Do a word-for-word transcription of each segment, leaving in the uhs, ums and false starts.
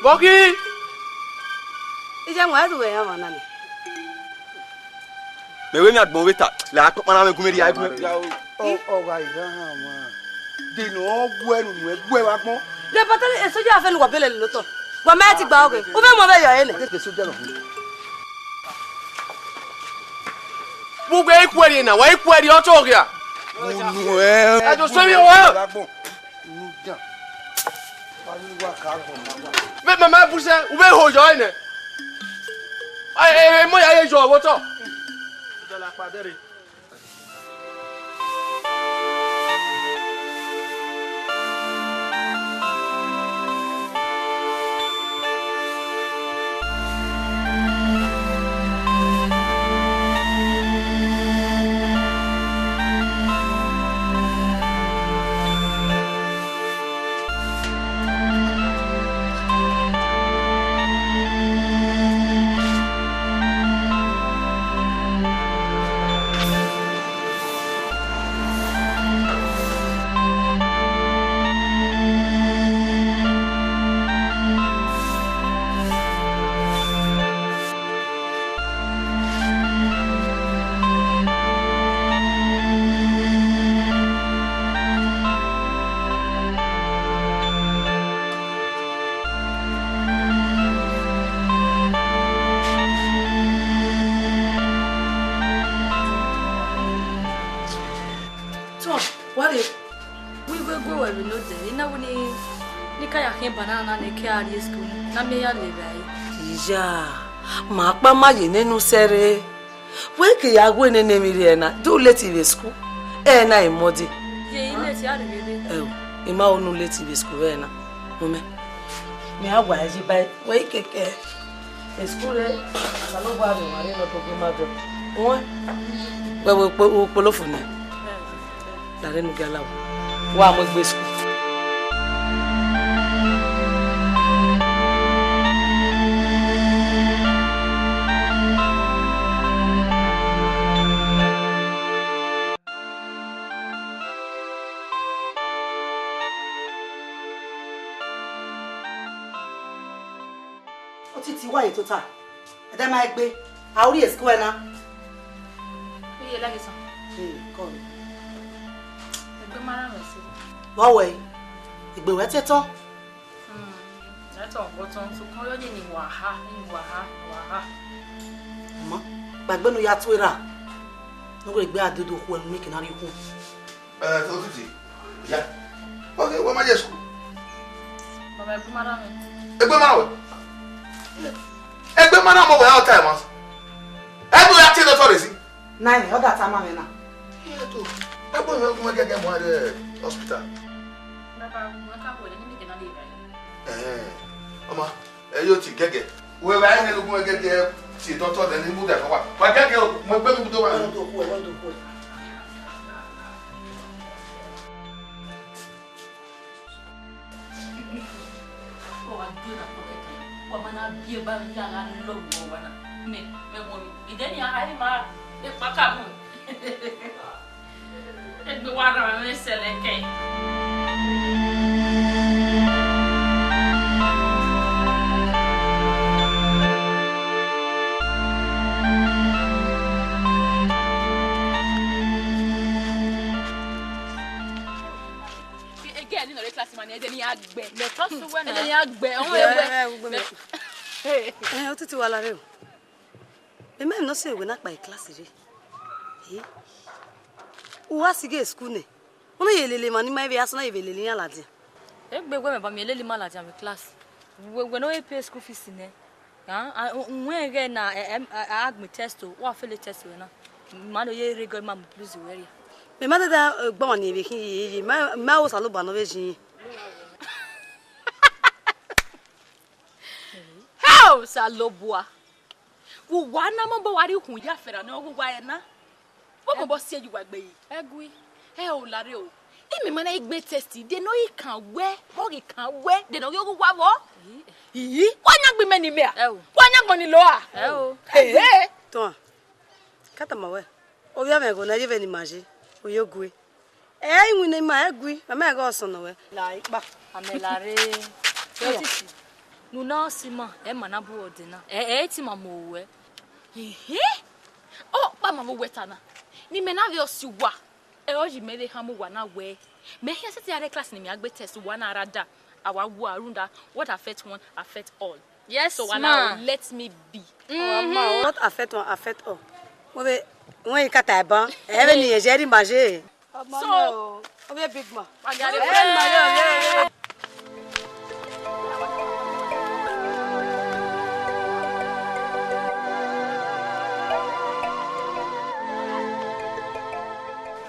Vbọ ghi? Iye wa do wẹ ya mwa na ni. Mẹ wẹ mẹ agbọn vbe ta, la kpakpa na mẹ gu mẹ rhie, gu mẹ rhie. Ọ, ọ gha gha hama. De ne ọ guẹ unu, ẹ guẹ vbe agbọn. De pata eso ya fe nu wa bele lotọ. Wa ma ti gba oge. U vbe mọ vbe yọ ẹre nẹ. Ke soja nọ. Vbe uwẹ i kuẹrriẹ na, wa i kuẹrriẹ, ọ tọ gha. Unu ẹ. Ẹ do sẹ vbe wa. Unu dan. Wa ni wa ka agbọn ma wa. Vbe mama bu sẹ, u vbe ho yọ ẹre nẹ. Ẹ, ẹ, ẹ, mọ ya ye yọ vbe otọ. Tom, wa rre. Wẹ igho gue wẹ vbe ne odẹ, I na wẹ ne, ne I ka ya khian banana ne I ke a rrie school, ne a miẹn ya lele evbare. Iya, ma kpa ma ye nene usẹ rre. Wẹ ke ya gu nene emwi rre na, do late vbe school. Ẹ na emọ dee. Ye I late, a rhie vbe. Ẹ o, I ma ho ne u late vbe school vbe na. Mumẹ, mẹ a wa ye ba wẹ kẹkẹ. School rẹ, Osanobua vbe emwa rre ne ọ do gu ima dọ. Wẹ, wẹ, wẹ ukpo-, ukpolofo nẹ. Lare ne u gia la wa. Wa mu egbe school. Otiti wa ye tota. Ẹdẹ ma egbe. A ru rrie school ẹre na. Iye laghe sọn. Hmm, kọ. Egbe ma rran mwẹ ẹse. Vbọ wẹ? Egbe wẹ te tọn. Hmm, ẹ tọn, vbọ tọn, sokpan ọ yọ ye ne I wa ha, ne I wa ha, wa ha. Ọma, kpaegbe ne u ya tu erha. Ne u ghe egbe a do do khuẹ ne u miẹn eke na rrie ukhu. Eh, Otiti, ya. Okay, wẹ ma ye school. Baba, egbe ma rran mwẹ. Egbe ma rran wẹ. Egbe ma rran mwẹ, wẹ a ta ẹmwa. Egbe ya tie doctor rẹ si. Na ni, ọ da tama mwẹ na. Iye to. Egbe mwẹ gu mwẹ gẹgẹ mu rre hospital. Baba, wẹ ka wẹ ne mi gena le ra. Eh, ọma. Ẹ yo ti gẹgẹ. Wẹ vbe a i nene ugbẹn gẹgẹ tie doctor dẹ ne I mudia fẹ wa. Wa gẹgẹ o, mu egbe mi do wa. Ọ do khuẹ, ọ do khuẹ. Ọ wa do na pocket. Wa ma na biẹ ba ya gha lọ wọ wa na. Mẹ, mẹ wọ mi. Ide ni a i ma e pa ka mu. Egbe wa rran mwẹ sẹlẹkẹ. Ege ni nọ rre class ma ni, ẹdẹ ni ya gbẹ. Mẹ trust wẹ na. Ẹdẹ ni ya gbẹ, ọmọ rẹ wẹ. Ẹ, ẹ, ẹ, ẹ, ẹ, otiti wa la rre o. Mẹ ma emwi ne ọ sẹ wẹ na kpa e class rre. Eh? U gha sighe school nẹ. Ọ na ye lele emwa ni ma vbe asọn na ye vbe lele iran ladian. Egbe wẹ mẹ ba miẹn lele ima ladian vbe class. Wẹ, wẹ ne ọ pay school fees nẹ. Ah, ah, u, u wẹ ẹghẹ na, ẹ, ẹ, a, a gbẹn test o, wa fail test wẹ na. Ma do ye rre gọ ma mu plus wẹ rria. Mẹ ma dada, eh, gbe ọmwa ni vbe khin ye, ye, ma, ma wo Osanobua ne ọ vbe yin. Hell, Osanobua. Vbe uwa na mobọ wa rhie ukhunmwu ya fẹrẹ ne ọ wu uwa ẹre na. Vbọ mobọ si ẹe ye uwa egbe yi? Ẹgui. Ẹ o, lare o. Imẹ ma na gbe test, de ne ọ ghi kan wẹ, ọ ghi kan wẹ, de ne ọ ghi ghu uwa vbọ. Iyi, wa yan gbe imẹ ni mẹ a? Ẹ o. Wa yan gbọn ni lo a? Ẹ o. Ehe. Tọn. Ka tama wẹ, ovbi amwẹ ẹghẹ ne a ye vbe ne ima ye, u yo gue. Ẹ i winna ima ẹgui, ma ma ẹghẹ ọsọn nọ wẹ. La ikpa. Amẹ la rre. Otiti. Ne u na si ima, ẹ ma na bu ọdẹ na. Ẹ, ẹ i te ima mu owẹ. Ehe! Ọkpa ma vbe wẹ ta na. Ne imẹ na vbe ọ si uwa. Ẹ ọ yi mẹ vbe khama uwa na wẹẹ, mẹ khian sẹtin gha rre class ne imẹ a gbe test, uwa na ra da, a wa wu a rhunmwuda, what affect one, affect all. Yes, so uwa na ma. Let me be. Our mouth. Not affect one, affect all. Wọ́n bẹ, wọ́n yìí kàtà ẹ̀bọn. Ẹ bẹ nìyẹn ṣe rí màá ṣe. Ọmọ So, náà o, ó bẹ big man. Magari Ẹ bẹ nìyẹn ṣe.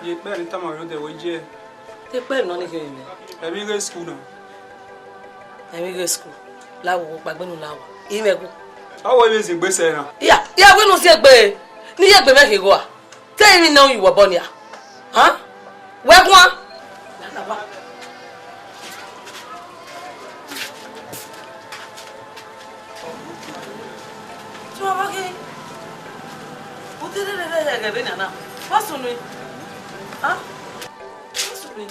Ye kpẹ ne tama rẹ odẹ wẹ iye. Te kpẹ nọ ni khin mẹ. Ẹmwẹ ghe school na. Ẹmwẹ ghe school. La wo kpagbe nu la wa. I mwẹ gu. Ọ wẹ vbe zin gbe sẹ na. Iya, iya wẹ nu zin gbe. Ni ye gbe mẹ khin gua. Te emwi ne u yu obọ nia? Hàn? Wẹ guan. Tuọmọ ghe, u te rherhe rre ẹghẹ vbe nana, wa sunu. Hàn? Wa sunu.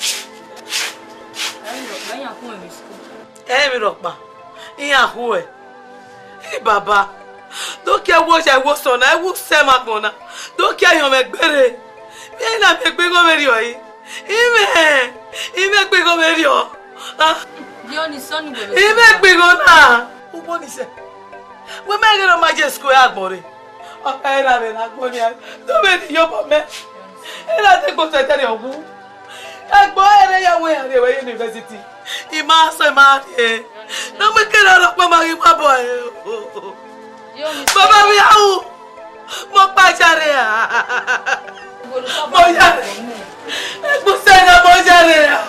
Ẹ i rhọkpa, iran khuẹn vbe school. Ẹ i rhọkpa, iran khuẹ. I baba, do kie wo ya wo sọ na, ẹ wo sẹ ma gbọn na, do kie yọn mwẹ gbere. Vbe na miẹn gbe igho vberriọ yi? Imẹ, imẹ gbe igho vberriọ. Ah, Yọ ni sọ ni wẹ vbe imẹ gbe igho na. Ugbọ ni sẹ. Wẹ mẹ ghe ne ọ ma ye school agbọn rre. Ọ ka ra vbe na gbọn nia. Do vbe ni yobọ mẹ. Ena te gbe otẹtẹ rẹ ọwu. Ẹgbọn ẹre ya wẹ ya rrie vbe university. I ma sẹ ma rrie. Ne ọ mu kere ọrọkpa ma ghi ma bọ ẹ. Baba mi awu. Mo pa jare a. Mo jare. Ẹgbọn sẹ na mo jare a.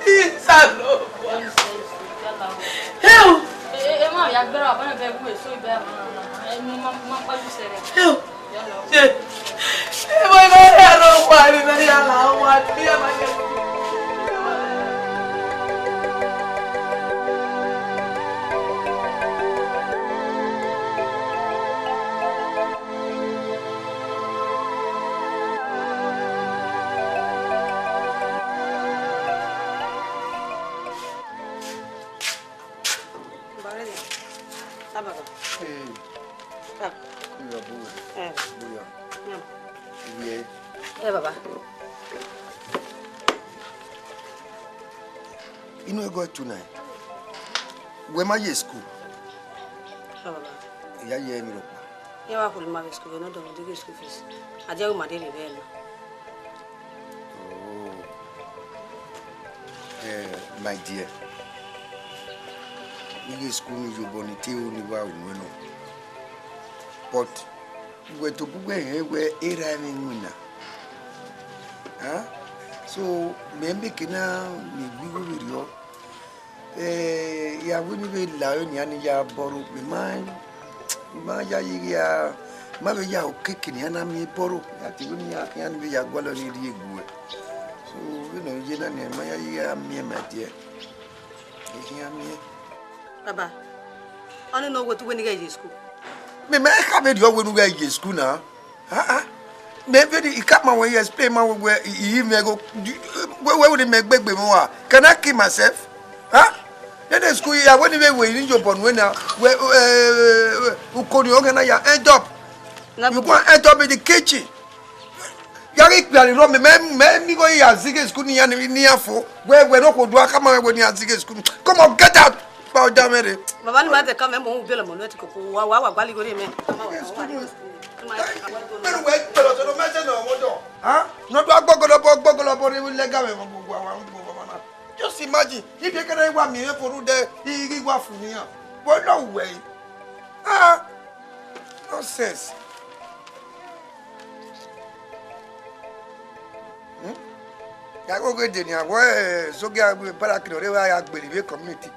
Isalo. Heo. Heo. Ye. Ebo ibe ya ro wa, ibe ya la wa, ibe ya ma ye. Baba. Ee. Ah. Buyọ, buyọ. Eh. Buyọ. Hmm. Iye. Eh, baba. Inu ẹgọ tonight. Wẹ ma ye school. Ah, baba. Iya ye emwi rhọkpa. Iran wa khulo ima vbe school vbe ne ọ dọmwẹ deghẹ school fees. A dia wẹ ima deghẹ vbe na. Oh. Eh, my dear. Ighe school ni yobọ ni te ru ni wa unu nọ. But wẹ tobọ uwẹ rẹn wẹ erha ẹmwẹ iwinna. Huh? So, mẹ mieke na, mẹ gbe igho vberriọ. Eh, ya wẹ ne I vbe la ọre nian ne I ya bọrọ, mẹ ma, I ma yayi gha, I ma vbe ya okeke ne iran na miẹn bọrọ, ya te wẹ ne iran, iran ni vbe ya gualọ ne I rhie egbe uẹ. So, vbene ọ ye na nian, I ma yayi gha miẹn, my dear. I khian miẹn. Baba, ọnii ne ọ wẹ te uwẹ ni ghẹ ye school? Mẹ ma khama erriọ wẹ ne u ghẹ ye school na. Ah, ah. Mẹ vbe ni, I ka ma wẹ, I explain ma wẹ, wẹ, I, I, I mẹ go, wẹ, wẹ, wẹ ni mẹ gbe egbe mwẹ uwa. Can I kill myself? Huh? Nene school ya, wẹ ni vbe wẹ ni yobọ nuẹ na, wẹ, eh, uko ni ọ ghẹ na ya end up. Na You go and end up in the kitchen. Ya ghi kpia ni rọ mẹ, mẹ, mẹ ni go ya zighe school ni ya ni, ni ya fo. Wẹ, wẹ no ko dua, come on, wẹ ni ya zighe school. Come on, get out. Ba ọja mẹ rre. Baba ni ma te ka mẹ mo u biẹlẹ mọ nuẹ ti koko. Wa, wa, wa, gbaligho rre mẹ. School. Mẹnu wẹ gbẹlọ sọdọ mẹ sẹ nọ ọmọdọ. Ha? Nọdọ agbọgọlọbọ, gbọgọlọbọ rre lẹga mẹ mọ gbogbo awa gbogbo ọmọ na. Just imagine, if you can wa mi efe ru de, I ghi wa fu nian. Wẹ nọ wẹ. Ah, nonsense. Hmm? Ya ghe oghe de nian, wẹ, eh, Zogia vbe Baraki ne ọ rre vbe a ya gberra ivbi community.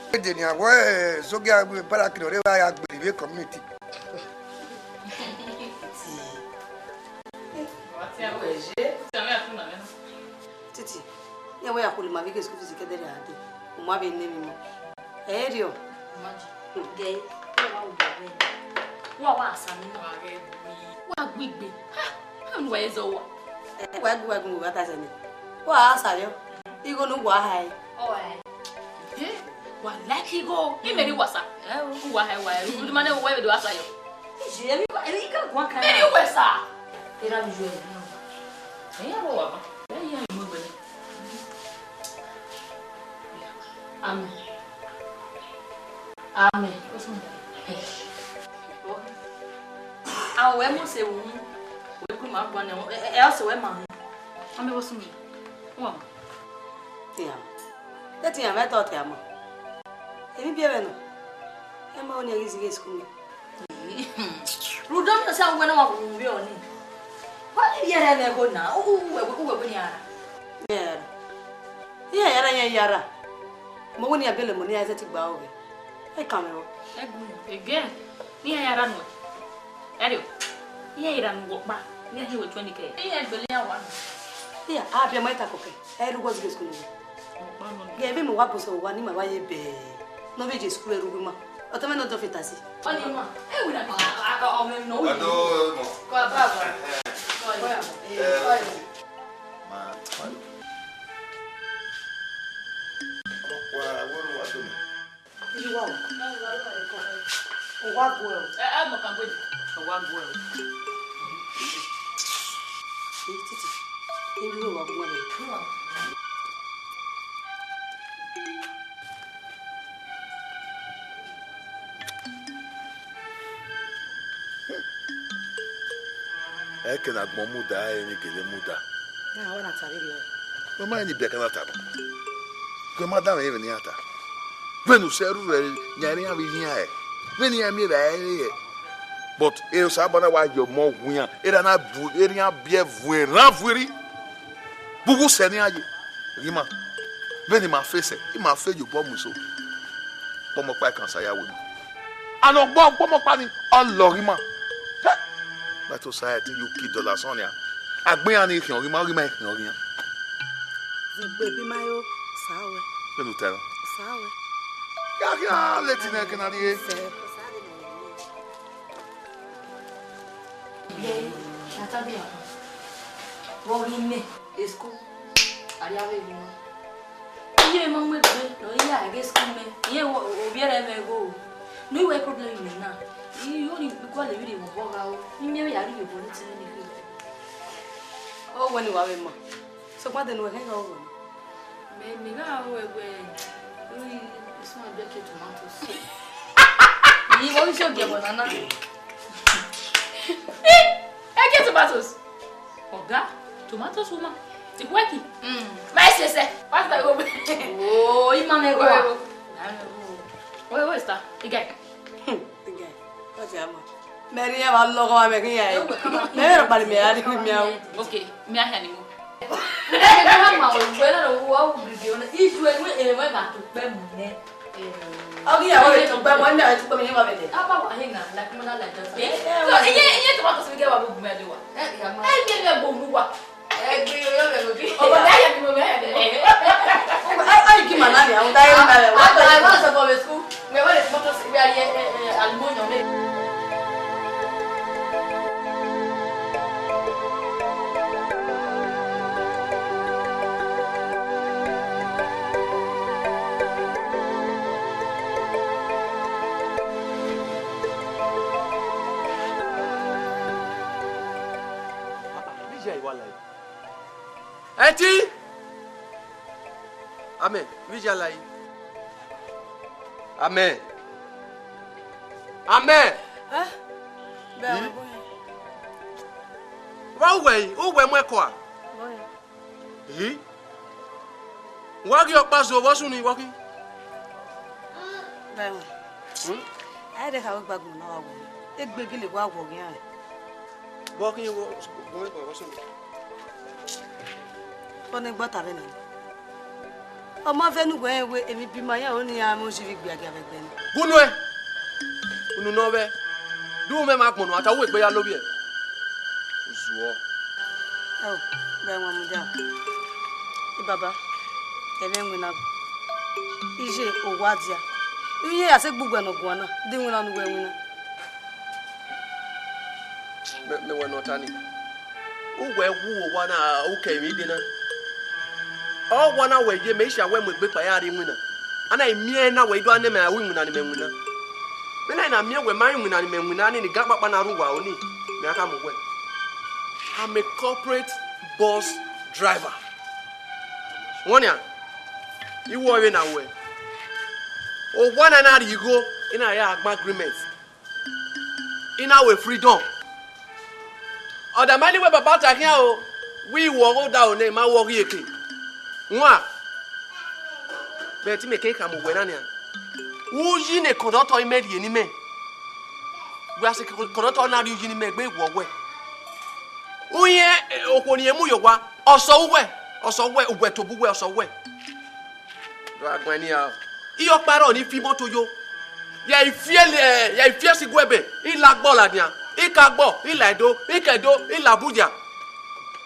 Oghe de nian, wẹ, eh, Zogia vbe Baraki ne ọ rre vbe a ya gberra ivbi community. Titi, iran wẹ ya khulo ima vbe ighe school fees kẹdẹrriọ a dee, u ma vbe nọ emwi mọ. Ẹ i rriọ. Gẹ, wa wa sa mi nọ. Wa gbe igbe. Ha, ha, nu wa ye zẹ owa. Ẹ, wa gbe, wa gbe, wa ta zẹ nẹ. Wa sa yọ. Igho ne uwa ha ẹre. Ọ ha ẹre. Wa like igho, imẹ ni wasa. Ẹ o. Uwa hẹ wa, ẹ, u ma nẹ wẹ do asa yọ. Ije, emwi ka, emwi ka guan kan. Ẹ ni wẹ sa. Era mi ju ẹ. Ẹ ya wọ wa ma. Ẹ ya mu gbele. Amen. Amen. Àwọn ẹ̀ mọ̀ ṣe wù ú. Wẹ́ẹ́ kú màá gbọ́n ni. Ẹ, ẹ, ẹ, ọ̀sẹ̀ wẹ́ẹ́ màá hùn. Amen, what's wrong? Wọ́n. Tiama. Ẹ tiama, ẹ tọ tiama. Emwi biẹ vbe nọ. Ẹ ma ho ne a ghi zighi school. Rhunmwuda ọnii, ọsa wẹ ne ọ wa wu vbe ọnii. Wa ni vbiẹ rẹ vbe ẹghẹ na, u, u, u, uwẹ, uwẹ, uwẹ ne a ra. Iran ya ra. Iran ya ra, iran ya ra. Mẹ wẹ ne iran bele mọ ne iran zẹtin gba ọghẹ. Ẹ kan mwẹ rọ. Ẹ gu, again, ne iran ya ra nuẹn. Ẹrriọ, iran i ra ne uwẹ ọkpa, iran hi wẹ twenty k. Iran gbele iran wa nọ. Iran, a biẹ ma ta kọkẹ, ẹ i re uwẹ zighi school nọ. Ọkpa nọ. Ghe vbe mẹ wa bọsẹ owa ne ima vba ye bẹẹ. Ne ọ vbe ye school ẹre uwu ima. Ọtẹn mwẹ ne ọ dọ fetasi. Ọni ima, ẹ wẹ na a, a, a, ọ mwẹ nọ. Ado mọ. Kọ ba ba. Kọ ya. Eh, ma, ma. Wa, wa, wa do mẹ. Iye uwa o. Uwa gu ẹre o. Ẹ, ẹ, mọ kan gbe. Uwa gu ẹre o. Ee, titi. Iye uwa gu ẹre. Ẹkẹ ne agbọn muda, ẹre emwi gele muda. Na wẹ na ta rhirhi ẹre. Wẹ ma rẹn ni biẹ ẹkẹ na ta nọ. Wẹ ma danmwẹ emwi ne iran ta. Vbene usẹ rhurhu ẹre, yan rẹn iran vbe ihian ẹre. Vbene iran miẹn evbare ẹre. But Osanobua na wa ye ọmọ wu iran, erha na bu, erha iran biẹ vuẹn erhan vuiri. Vbe uwu sẹ ne iran ye, ghi ima. Vbene ima fe sẹ, ima fe ye obọ mu eso. Ọkpọmọkpa kan sa ya wẹ ima. And ọgbọ, ọkpọmọkpa ni, ọ lọ ghi ima. Hẹ! But society, you kill dollars on ya. Agbe iran ni khian ghi ima, ghi ima khian ghi iran. Vbe egbe bi ima yo, sa wẹ. Vbene u ta na. Sa wẹ. Ya khian leti nẹ ke na rrie. Sẹ. Vbe Natalia, vbe ọ ghi mẹ, school, a rhie avbe emwi nọ. Iye ma mu egbe, ne ọ ya ghe school mẹ, iye ovbi ẹre mwẹ gho. Ne uwẹ problem mẹ na, I yo ni gualọ emwi rre vbe obọ gha o, ne I miẹn vbe ya rhie iyobọ ne I tiri ni khin. Ọ wẹ ne wa vbe ma. Sokpan de ne uwẹ khẹn gha ru wẹ. Mẹ, mẹ gha ru wẹ wẹ, uri, this one get tomatoes. Iyi vbe ọ ghi sẹ ogie ẹbọ nana. Eh, ẹ get tomatoes. Ọga, tomatoes woman. Ikwẹki. Mm. Ma ẹ sẹsẹ. Pastor go. Oh, ima mẹ go. Wait, wait, sir. Igẹ. Hmm, igẹ. Ọ ti a ma. Mẹ rhie iran vbe lọghọ, mẹ ghi iran. Mẹ vbe rhọkpa ne mẹ ra rhie miẹn aro. Okay, mẹ a hia ni mu. Ẹ, ẹ, ẹ, ma wẹ, wẹ na ro, wa wu gidi ona. Iye ẹre, ẹre wa gha to kpẹ mu nẹ. Ọ ghi ya wẹ to kpẹ mu, ẹmẹ to kpẹ mu, iye wa vbe dẹ. Aba wa he na, like, mo na like that. Eh, eh, so, wa iye, iye to ma ko si gẹ wa bu mẹ de wa. Eh, ya ma. Eh, iye, iye bo mu wa. Ẹ gbe yo yo lẹ lodi. Ọmọ na ya ni mo mẹ. Ai, ai, ki ma na ni, àwọn táyé ń balẹ̀, wọ́n tọ́. Àwọn sọ̀bọ̀ rẹ̀ sùn, wẹ̀ wẹ̀ lè fi mọ́tò sí ibi ayé, ẹ, ẹ, àlùmọ́ọ̀nì ọ̀lẹ́. Vbe iye a i wa la? Ẹtin! Amẹn, vbe iye a la? Amẹn. Amẹn. Ẹ? Bẹ Hmm? Ọmọ yẹn. Wa uwẹ yi, uwẹ mu ẹko a? Ọmọ yẹn. Ii. Wa ghi ọkpa zo vbe ọsunu vbe ọkhi. Bẹẹni. Hmm? A i re kha wẹ gbagbọn na wa wọ. Egbe gele wa wọ ghian. Vbe ọkhi wọ, vbe ọkhi wọ sunu. Ọ ne gba ta vbe na. Ọ ma vẹ ne uwẹ rẹn wẹ emwi bi ima yan ro ne iran mu ozi vbe igbiagia vbe ẹgbẹ ni. Gu nuẹn, unu ne ọ vbe, de u mwẹ emwa agbọn ne a ta, u wẹ egbe ya lovbiẹ. Uzuọ. Ẹo, vbe ẹwaẹn mudia. Ẹ baba, ẹmwẹ winna. Iye owa dia. Iye ya sẹ gbe uwẹ ne ọ guan na, de iwinna ne uwẹ winna. Mẹ, mẹ wẹ ne ọ ta nii. Uwẹ wu owa na, u ke emwi dee na. Ọ wa na wẹ ye mẹ, I shall wẹ mu egbe kpa ya rrie iwinna. A na i miẹn na wẹ I do a nẹ mẹ a ru iwinna ne imẹ winna. Vbene a i na miẹn wẹ ma ru iwinna ne imẹ winna, ne gan kpakpa na rre uwa ro ni, mẹ a khama uwẹ. I'm a corporate bus driver. Wẹ ọnian, I wọọ vbene a wẹ. Owa na na rhie igho, I na ya gba agreement. I na ru freedom. Ọ da ma ni wẹ baba ta khian o, wẹ I wọọ ghe odaro nẹ, I ma wọọ ghi eke. Wan, bẹt mẹ ke khama uwẹ na nian. Uyi ne kọndọktọ imẹ rhie ne imẹ. Wẹ a sẹ kọndọktọ na rhie uyi ne imẹ gbe wọ wẹ. Uyẹn, eh, okhuo ne irẹn mu ye owa, ọ sẹ uwẹ, ọ sẹ uwẹ, uwẹ tobọ uwẹ, ọ sẹ uwẹ. Do a guan nian. Iye ọkpa rrọọ ne I fi imoto yo. Ya I fi ẹle, ya I fi ẹse iguẹbẹ, I la agbọ ladian, I ka agbọ, I la Ẹdo, I ka Ẹdo, I la Abuja.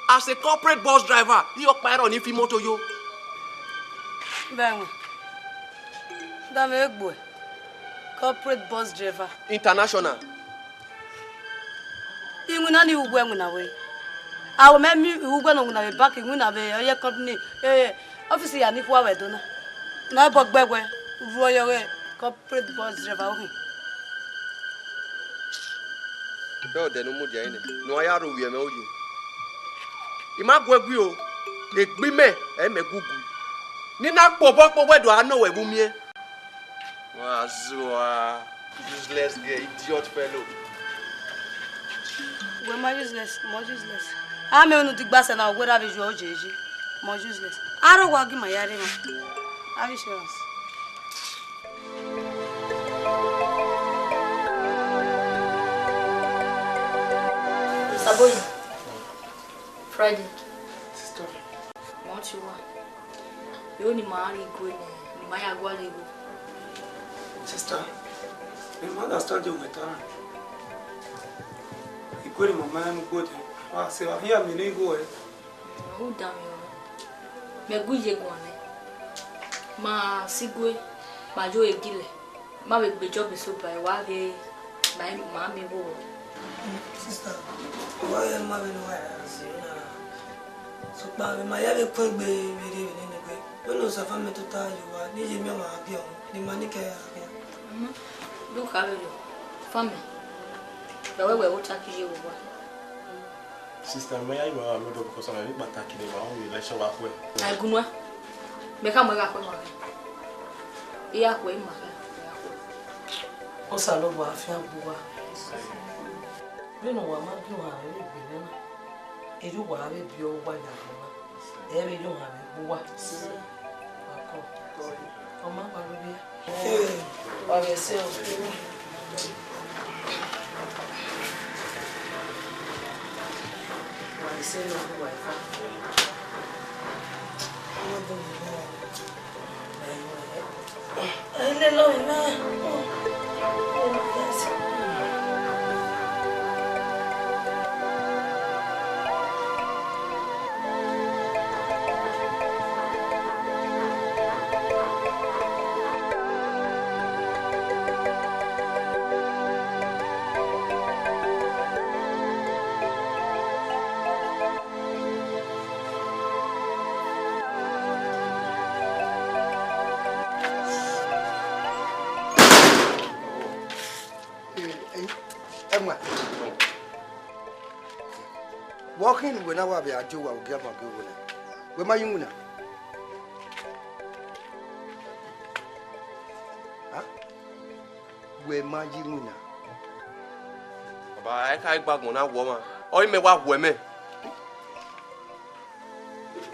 As a corporate bus driver, iye ọkpa rrọọ ne I fi imoto yo. Vbe ẹmwẹ, da mwẹ egbe corporate bus driver. International. Iwinna ni uwẹ winna wẹ. A wẹ mẹ miẹn uwẹ nọ winna vbe bank, winna vbe ọyẹ company, eh, office ya ni khua vbe Ẹdo na. Ne ọ bọ gbe wẹ, u rhuọ yọ ghe corporate bus driver okhin. Bẹ ọdẹ ne u mudia ẹre nẹ, ne uwa ya rre ovbi ẹmwẹ oye. I ma gu ẹe gui o, egbe imẹ, ẹ i mẹ gu gui. Ne I na kpe obọ kpe wẹ do a nọ wẹ vbe umiẹn. Wa zua, useless girl, idiot fellow. Wẹ ma useless, ma useless. A mẹ unu digba sẹ na wẹ ra vbe ju ojeje. Ma useless. Aro wa gi ma ya re ma. Have insurance. Saboyi. Friday. Sister. Wọ́n ti wá. Yóò ní màá rí igbó ni, ní màá yà gbọ́ lè wo. Sister, mi ma understand you better. Igbó ni màmá ẹnu gbòde. Wá ṣe wá híyà mí ní igbó ẹ. Ó dá mi ọ̀rọ̀. Mẹ gu iye guan nẹ. Ma si igbó, ma yo egilẹ. Ma vbe gbe job so ba wa vbe ma, ma miẹn igho. Sister, wa ghẹ ma vbene uwa ya si na. Sokpan vbe ma ya vbe kuẹn gbe vbe rrie vbe nene gbe. Vbene Osafa mẹ tota ye uwa, ne I ye miẹn ọmwa gha biẹ ọmwa, ne ima ni kẹ gha khian. Do kha vberriọ, family. Vbe wẹ wẹ vbe ota ki ye vbe uwa. Sister, mẹ ya ima mẹ do because ọmwa emwi kpataki ne ma hu vbe election wa khuẹ. Aigunu, mẹ ka muẹn gha khuẹ ma khin. I ya khuẹ ima khin, I ya khuẹ. Osanobua afian gbe uwa. Vbene uwa ma biẹ ohan vbe egbe mwẹ na, erriọ uwa vbe biẹ uwa ya vbe na, ẹ i vbe ye ohan vbe gbe uwa. Wa kọ. Ọ ma kpa vbe rhia. Ee, wa vbe ẹse o. Wa vbe ẹse ne ọ gu uwa eva. Ọ ma bọ mwẹ eva. Ẹ lele ọmwa mwẹ. Ẹmwa, wẹ ọ khin ne uwẹ na wa vbe a die owa, u gie avan gie owa na, wẹ ma ye iwinna? A? Wẹ ma ye iwinna? Baba, a i ka gbe agbọn na wọ ọmwa, ọ i mẹ wa huẹ mẹ.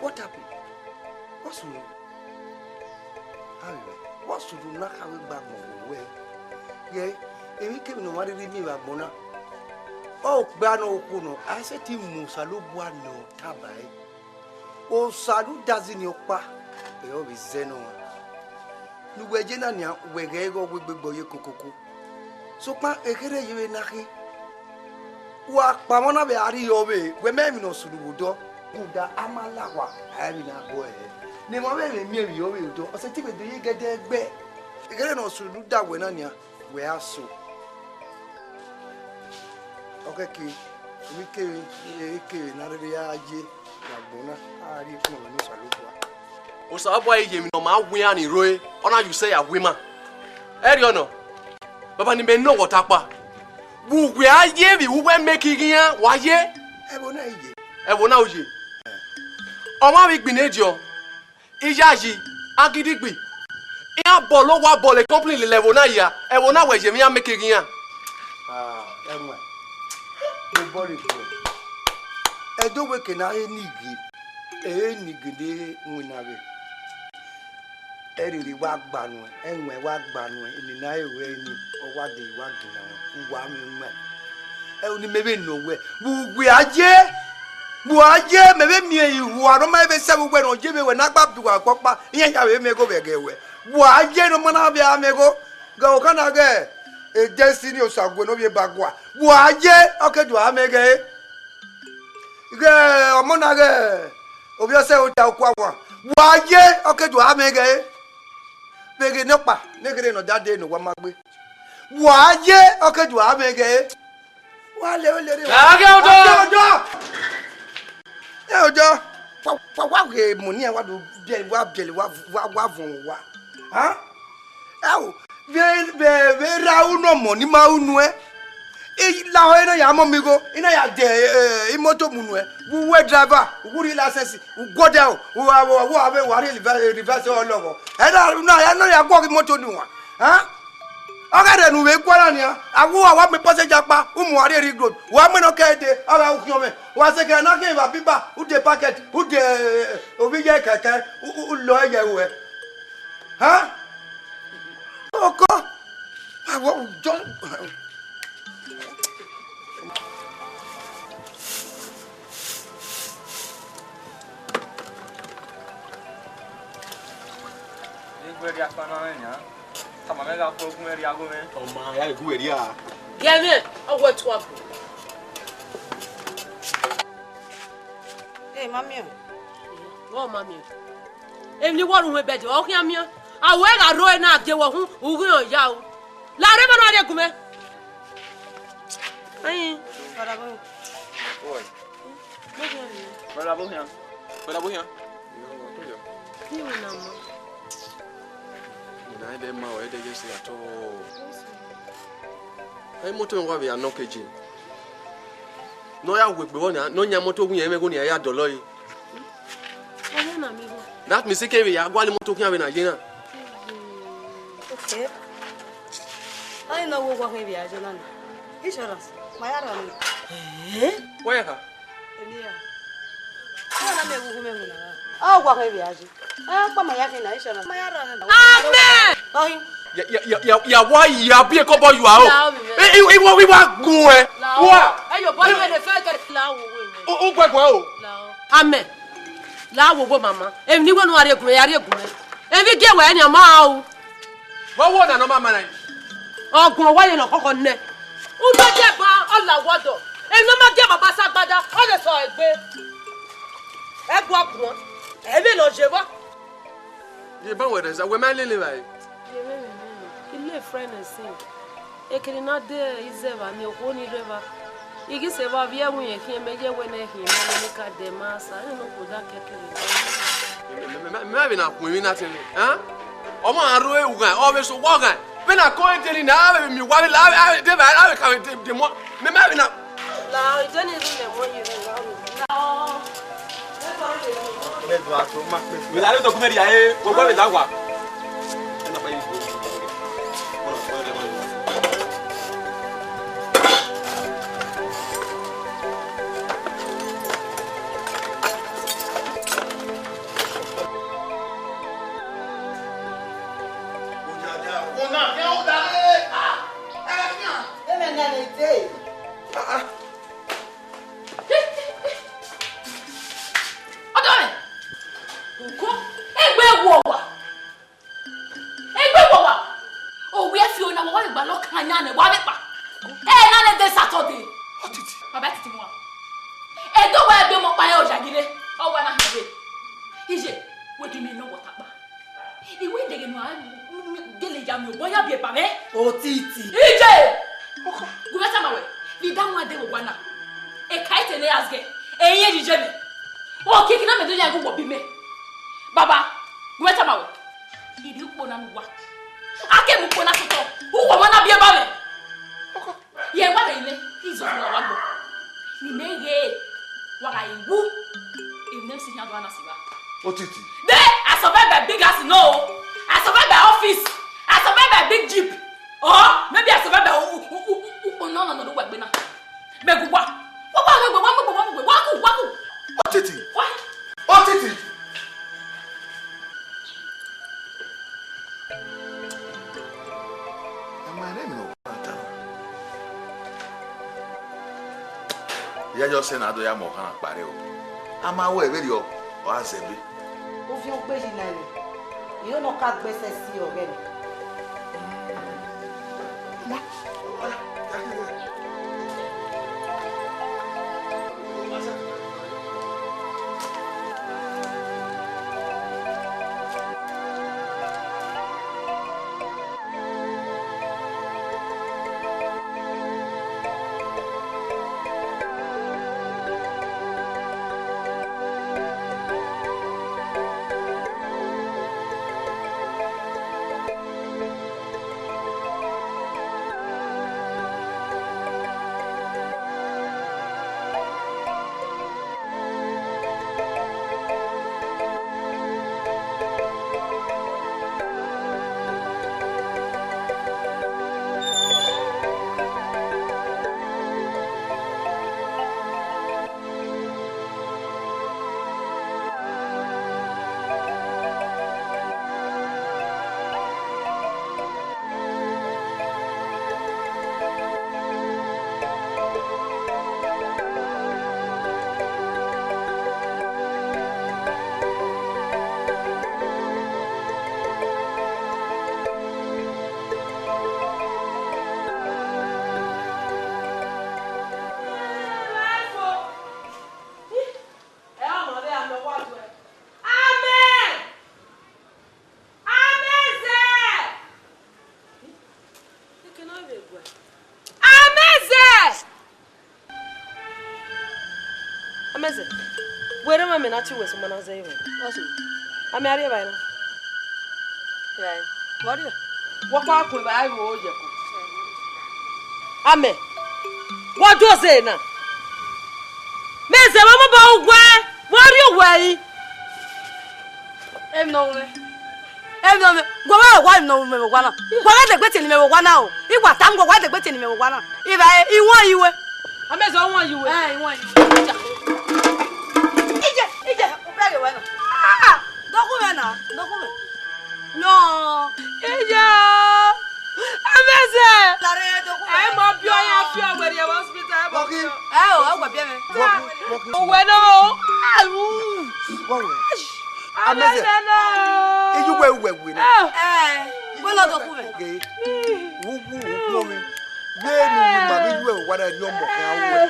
What happened? What's wrong? Aghẹ, what's wrong na kha vbe gbe agbọn vbe wẹ? Ghẹ, emwi kemwi ne ọmwa rhirhi miẹn vbe agbọn na, ọ gba ne okhuo nọ, a i sẹtin mu Osanobua ne ọ taba ẹre. Osa ne u dazi ni ọkpa, ẹre ọ vbe zẹ ne ọmwa. Ne uwẹ ye na nian, wẹ ghẹ ghe ọ wegbe gbe ọ ye kokoko. Sokpan ekherhe ye vbe na khin. Wa kpa ọmwa na vbe a rhie ọvbe, wẹ mẹ emwi ne ọ sunu vbe odọ. Rhunmwuda a ma la owa, a i vbe na gbe ẹre. Ne emwa vbe vbe miẹn emwi ọvbe odọ, ọ sẹtin vbe do ye gẹdẹgbẹ. Ekherhe ne ọ sunu da wẹ na nian, wẹ a so. Ọ khẹke, emwi kemwi, emwi kemwi ne a rhirhi ya ye vbe agbọn na, a rhie kpọnmwẹ ne Osanobua. Osanobua ye emwi ne ọ ma wu iran ni rre, ọ na ye usẹ ya wu ima. Ẹrriọ nọ, baba ne imẹ nọ wẹ ọtakpa. Vbe uwẹ a ye vbe uwẹ make ighi iran, wa ye. Ẹvbo na i ye. Ẹvbo na u ye. Ọmwa vbe igbinediọn, iyayi, agidigbi. Iran bọlọ owa bọlọ company lele ẹvbo na hia. Ẹvbo na wẹ ye emwi iran make ighi iran. Ah, ẹwẹn. Mo bọrọ egbe. Ẹdẹ wẹ ke na he ni ghe, ẹ he ni gele winna vbe. Ẹ rhirhi wa gba nuẹn, ẹwẹn wa gba nuẹn, eni na he ruẹ ni, ọ wa de wa gina ruẹn, uwa mwẹ mwẹ. Ẹ ni mẹ vbe nọ wẹ, vbe uwẹ a ye, vbe uwa ye, mẹ vbe miẹn ihua ne ọ ma vbe sẹ vbe uwẹ ne ọ ye vbe wẹ ne a gba bi uwa ọkpọkpa, iran ya vbe mẹ igho vbe ẹghẹ wẹ. Vbe uwa ye ne ọ ma na vbe a mẹ igho, ghe ọkhan na ghẹ, e Destiny Osague ne ovbi eba gua. Vbe uwa ye, ọ ke do a mẹ ighe. Ghẹ ọmọ na ghẹ ovbi ọsẹ ota okua wan. Wa ye, ọ ke do a mẹ ighe. Vbe ghe nọkpa, ne ghe ne ọ da dee ne uwa ma gbe. Wa ye, ọ ke do a mẹ ighe. Wa le, o le rre. A ghe odọ. A ghe odọ. Ẹ odọ. Wa, wa, wa ghe mọ ni wa do biẹ, wa biẹlẹ, wa, wa, wa vọn wa. Ha? Ẹo, vbe, vbe, vbe ra unu ọmọ ni ma unu ẹ. I la ho, ina ya mọ mi igho, ina ya de, eh, imoto mu nuẹ. Wu wẹ driver, u wu rhie license, u guọdẹ o, u wa, u wa, u wa vbe, u wa rhie reverse, reverse ọlọghọ. Ẹ na, na, ẹ na ya guọghọ imoto ni wan. Ha? Ọ gha rẹ ne u vbe guan na nian, a wu uwa, wa mu passenger kpa, u mu uwa rrie Ring Road, wa mu ẹn ne ọ kẹ dee, ọ gha khian mwẹ. Wa sẹ kẹ na khian evba biba, u de packet, u de, eh, ovbi iye kẹkẹ, u, u, u lọ ẹyẹ ruẹ. Ha? Oko. Awọ jọ. Egbe rhia kpa na mwẹ nian. Tama mwẹ gha khuẹ gu mwẹ rhia gho mwẹ. Ọ ma ya gu wẹ rhia. Gẹ mwẹ, ọ wẹ tua bu. Ee, ma miẹn o. Vbọ ma miẹn? Emwi ne I wọrọ uhunmwu bẹdẹ, ọ khian miẹn. A wẹ gha rro ẹre na gie wẹ uhunmwu, u ghi rẹn ya o. La rre ma na rrie gu mwẹ. Ayin, brother boy. Oi. Brother boy hian. Brother boy hian. Iye mwẹ na ma. Mwẹ na ẹdẹ ma o, ẹdẹ ye sẹ at all. Ẹ, imoto mwẹ wa vbe ya nọ keje. Ne ọ ya wu egbe vbọ nia, ne ọ yan imoto wu yẹn mwẹ igho nia, ya dọlọ ẹre. Ọmọ na mi igho. That means ke vbe ya gualọ imoto khian vbe na ye na. Okay. Ọni nọ wo owa khin vbe a ye na ni. Insurance, ma ya rra nẹ. Eh? Wẹ ya kha? Eni ra. Ọ na mẹ wu mẹ mu na. Ọ wa khin vbe a ye. Ẹ, ọkpa ma ya khin na, insurance. Ma ya rra nẹ. Amen. Ọhi. Ya, ya, ya, ya, ya wa ya bi ekọbọ yua o. La omi mwẹ. I, i, i wa, i wa gun ẹ. La o. Wa. Ẹ yo, bọ ni wẹ ne fẹ kẹ la wo wo. U, u gbẹguan o. La o. Amen. La wo wo mama. Emwi ne I wẹ ne u gha rhie gun mwẹ, ya rhie gun mwẹ. Emwi gie wẹ ni ọ ma ru. Vbe ọ wo na ne ọ ma ma na? Ọguọn wa ye ne ọ khọkhọ nẹ. U do gie ba, ọ la wọ dọ. Emwi ne ọ ma gie baba sa agbada, ọ vbe sẹ ọre egbe. Ẹ gua guan. Ẹ vbe ne ọ ye vba. Ye ba wẹ rẹ zẹ, wẹ ma lele evbare. Ye vbe mẹ nọ, I le friend ẹse. Ekene na de izẹ evba ni, okhuo ni rre evba. I ghi sẹ evba, ovbi ẹvbo irẹn khian mẹ, ye wẹ ne ẹ khian mẹ, ne ka dẹ ma sa, ẹ nọ kpo da kẹkẹre. Mẹ, mẹ, mẹ, mẹ, mẹ vbe na kun emwi na tẹn, ẹn? Ọmọ a ru ughan, ọ vbe sẹ owa ọghan. Vbene a kọ edeni na, a vbe miẹn owa vbe la, a vbe, a vbe de evba, a vbe ka vbe de, de muọn. Mẹ, mẹ vbe na. La, edeni rhunmwuda ẹmwẹ ye vbe la. Mẹ do a to ma kpe. Wẹ la re do ku mẹ ria e, wẹ wẹ vbe la wa. Ọdọ rẹ, uko, egbe wọ wa. Egbe wọ wa. Owiẹ fi ona wa, wa vbe gbalọ kan yan nẹ, wa vbe kpa. Ẹ na nẹ de Saturday. Ọtiti. Baba titi mu wa. Edo wa egbe mọ kpa ya oya gire. Ọ wa na hẹ we. Iye, we gi mi nọ wọta kpa. Iwe deghe nu a gele ya mi ogbọn ya biẹ ba mwẹ. Otiti. Iye! Gu mwẹ tama wẹ, vbe I da wan de vbe owa na. Eka ete ne asgẹ, ẹi rẹn ye mẹ. Okiekie na mẹ do ya gu wọ bi mẹ. Baba, Wẹ tama wẹ, I rhie ukpo na ne uwa. A ke mu ukpo na sotọ, uwa ọmọ na biẹ ba mwẹ. Yẹ wa vbe imẹ, I zọ fua wa gbọ. Ne imẹ ghe, wa gha wu, emwi ne M C yan do na si wa. Otiti. De, I survive by big house, no. I survive by office. I survive by big jeep. Or maybe I survive by u, u, u, u, u, no, no, no, no, wa gbe na. Mẹ gu wa. Wa, wa, wa, wa, wa, wa, wa, wa, wa, wa, wa, wa. Otiti. Wa. Otiti. Ama rẹ mẹ ọ ta. Ya yọ sẹ ne a do ya mọ ọkhan kpare o. A ma wẹ vberriọ, ọ a zẹbe. Uviọn gbe yi na ẹre, iro ne ọ ka gbe ẹsẹ si ọghẹe nẹ. Amẹ! Amẹzẹ! Amẹzẹ! Amẹzẹ, wẹ rre emwa mẹ na tie uwẹ sẹ, ma na zẹ ẹre. Amẹ, a rhie evbare na. Evbare? Vbe ọ rhie? Wẹ ọkpa kun evbare vbe oye ẹko. Amẹ, wa do zẹ na. Mẹ zẹ vbe ọmọ ba uwẹ, wa rhie uwẹ ẹre. Emwi ne ọ ru mwẹ. Emwi ne ọ ru mwẹ. Gu mwẹ vbe owa, emwi ne ọ ru mwẹ vbe owa na. Gu mwẹ degbe tie ne imẹ vbe owa na o. I wa tama uwẹ, wa degbe tie ne imẹ vbe owa na. Evbare, I wan yi uwẹ. Amẹzẹ, ọ wan yi uwẹ. Ẹ, I wan yi uwẹ. Ije, ije, u bẹghe wẹ na. Ah, dọkhun mwẹ na, dọkhun mwẹ. Nọ. Ije o. Amẹzẹ. Lare dọkhun mwẹ. Ẹ mọ biẹ ọyan fi ọwẹ rrie vbe hospital, ẹ mọ biẹ. Ẹ o, ẹ wẹ biẹ mwẹ. Uwẹ nọ o. Au. Amẹzẹ. Amẹzẹ nọ o. Iye uwẹ, uwẹ wẹ na. Ẹ, wẹ nọ dọkhun mwẹ. Ghe. Uwu, uwu mwẹ. Vbene uwẹ ma vbe yu ẹre owa na, erriọ ọmọ khian ru uwẹ.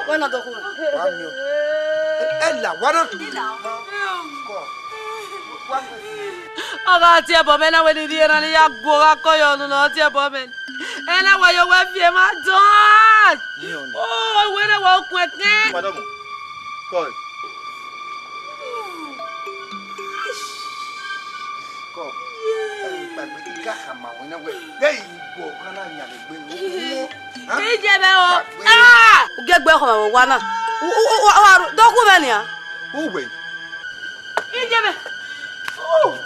Wẹ nọ dọkhun mwẹ. Wa miẹn. Ẹ la, wa na. I la. Kọ. Wa miẹn. Ọ gha tie ẹbọ mwẹ na, wẹ ne I rhie na, ne I ya gu ọghe akọyọ unu ne ọ tie ẹbọ mwẹ. Ẹ na wa ye owẹ fi emwa dọn. Miẹn ọnii. O, wẹ ne wa okun ẹkẹn. Madam, kọ. Kọ. Ẹ, ikpagbe, I ka khama ruẹ na wẹ, de I gu ọghan na yan egbe ru. Ije mwẹ o. Ikpagbe. Ah! U gie egbe khama vbe owa na. U, u, u, u, u, dọkhun mwẹ nian. Uwẹ. Ije mwẹ. U.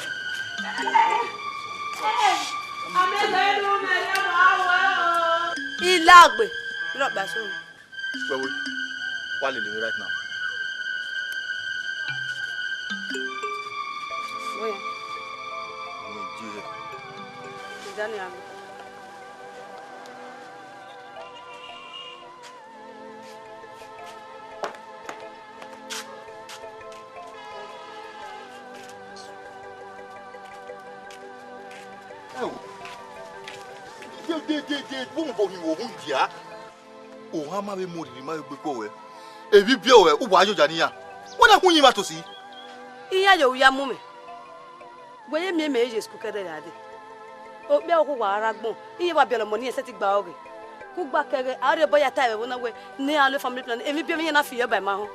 Amẹzẹ ne u mẹ rre ma wẹ o. I la egbe. Rhọkpa sunu. Wẹẹ, wa lele mwẹ right now. Wẹẹ. Wẹẹ, je hẹ. Daniel. Ẹo, de, de, de, de, vbọ mobọ hin vbe ohunmwu dia? Ohan ma vbe mu orhirhi ma vbe gbe kpọ ruẹ. Evbibiẹ ruẹ, uwa yọya ne iran. Wẹ na khu uyinmwẹ tosi? Iran ye ohu ya mu mwẹ. Wẹ ye miẹn mẹ ye school kẹdẹ ya dee. Okpia ọkhu wa rre agbọn, iran wa biẹlẹ ọmọ ne iran sẹtin gba ọghe. Kugba kẹghẹ, a rhie obọ ya ta ẹvbo na wẹ, ne iran lo family plan, emwi biẹ iran na fi yọ ba ima họn.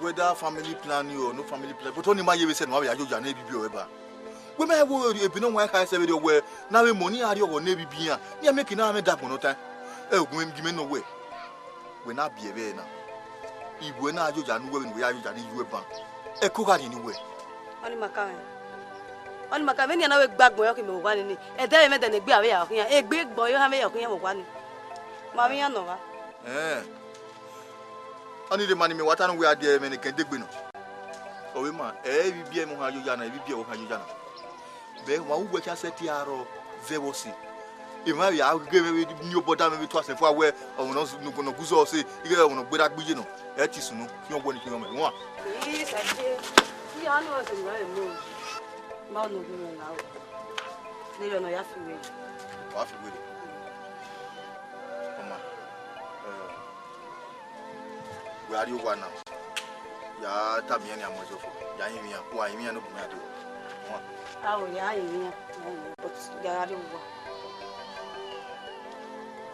Whether family planning or no family plan, but ọni ma ye vbe sẹ ne uwa vbe ya ye oya ne ebibiẹ ọre ba. Wẹ ma wo ebe ne ọ wan kha sẹ vberriọ wẹ, ne avbe emọ ni a rrie ọghọ ne ebibiẹ iran, ne iran make ne a mwẹ dagbọn ne ọ tae. Ẹ, ogun gi mẹ nọ wẹ, wẹ na biẹ vbe ẹre na. Iwẹ na ye oya ne uwẹ vbene uwẹ ya ye oya ne iye uwẹ ban. Ẹko gha rhie ne uwẹ. Ọni ma ka mwẹ. Ọni ma ka mwẹ, vbene iran na vbe gbe agbọn yọ ke mẹ vbe owa ni ni. Ẹdẹ vbe mwẹ dẹ ne egbe a vbe ya ọ khian, egbe gbọn yo ha vbe ya ọ khian vbe owa ni. Ma vbe iran nọ gha. Ẹn. Ọni rhe ma ne imẹ wa ta ne uwẹ a die ẹmwẹ ne kẹn degbe nọ. Ọ vbe ma, ẹ, ebibiẹ mwẹ ohan ye oya na, ebibiẹ mwẹ ohan ye oya na. Vbe wa uwẹ khian sẹtin arọ zẹ vbe ọse. Emwa vbe a ghe mwẹ vbe ni obọ da mwẹ vbe tuasẹ fua wẹ, ọmwa ne ọ gu zọ ọse, ighẹ ọmwa ne ọ gberra gbe iye nọ, ẹ te sunu, khian ọwọ ni khian ọmwa wan. Ii, Saide, iye ọni wa sunu ra emu. Ma unu gu mwẹ la o. Ne ọ nọ ya fi wẹ. Wa fi wẹ. Ọma, ẹ, wẹ a rrie owa na, ya tama iran ne a mu ẹzọ fo, ya rinmwian, wa rinmwian ne ogun iran do. Ọma. Ao, ya rinmwian, ya rinmwian, but ya gha rrie owa.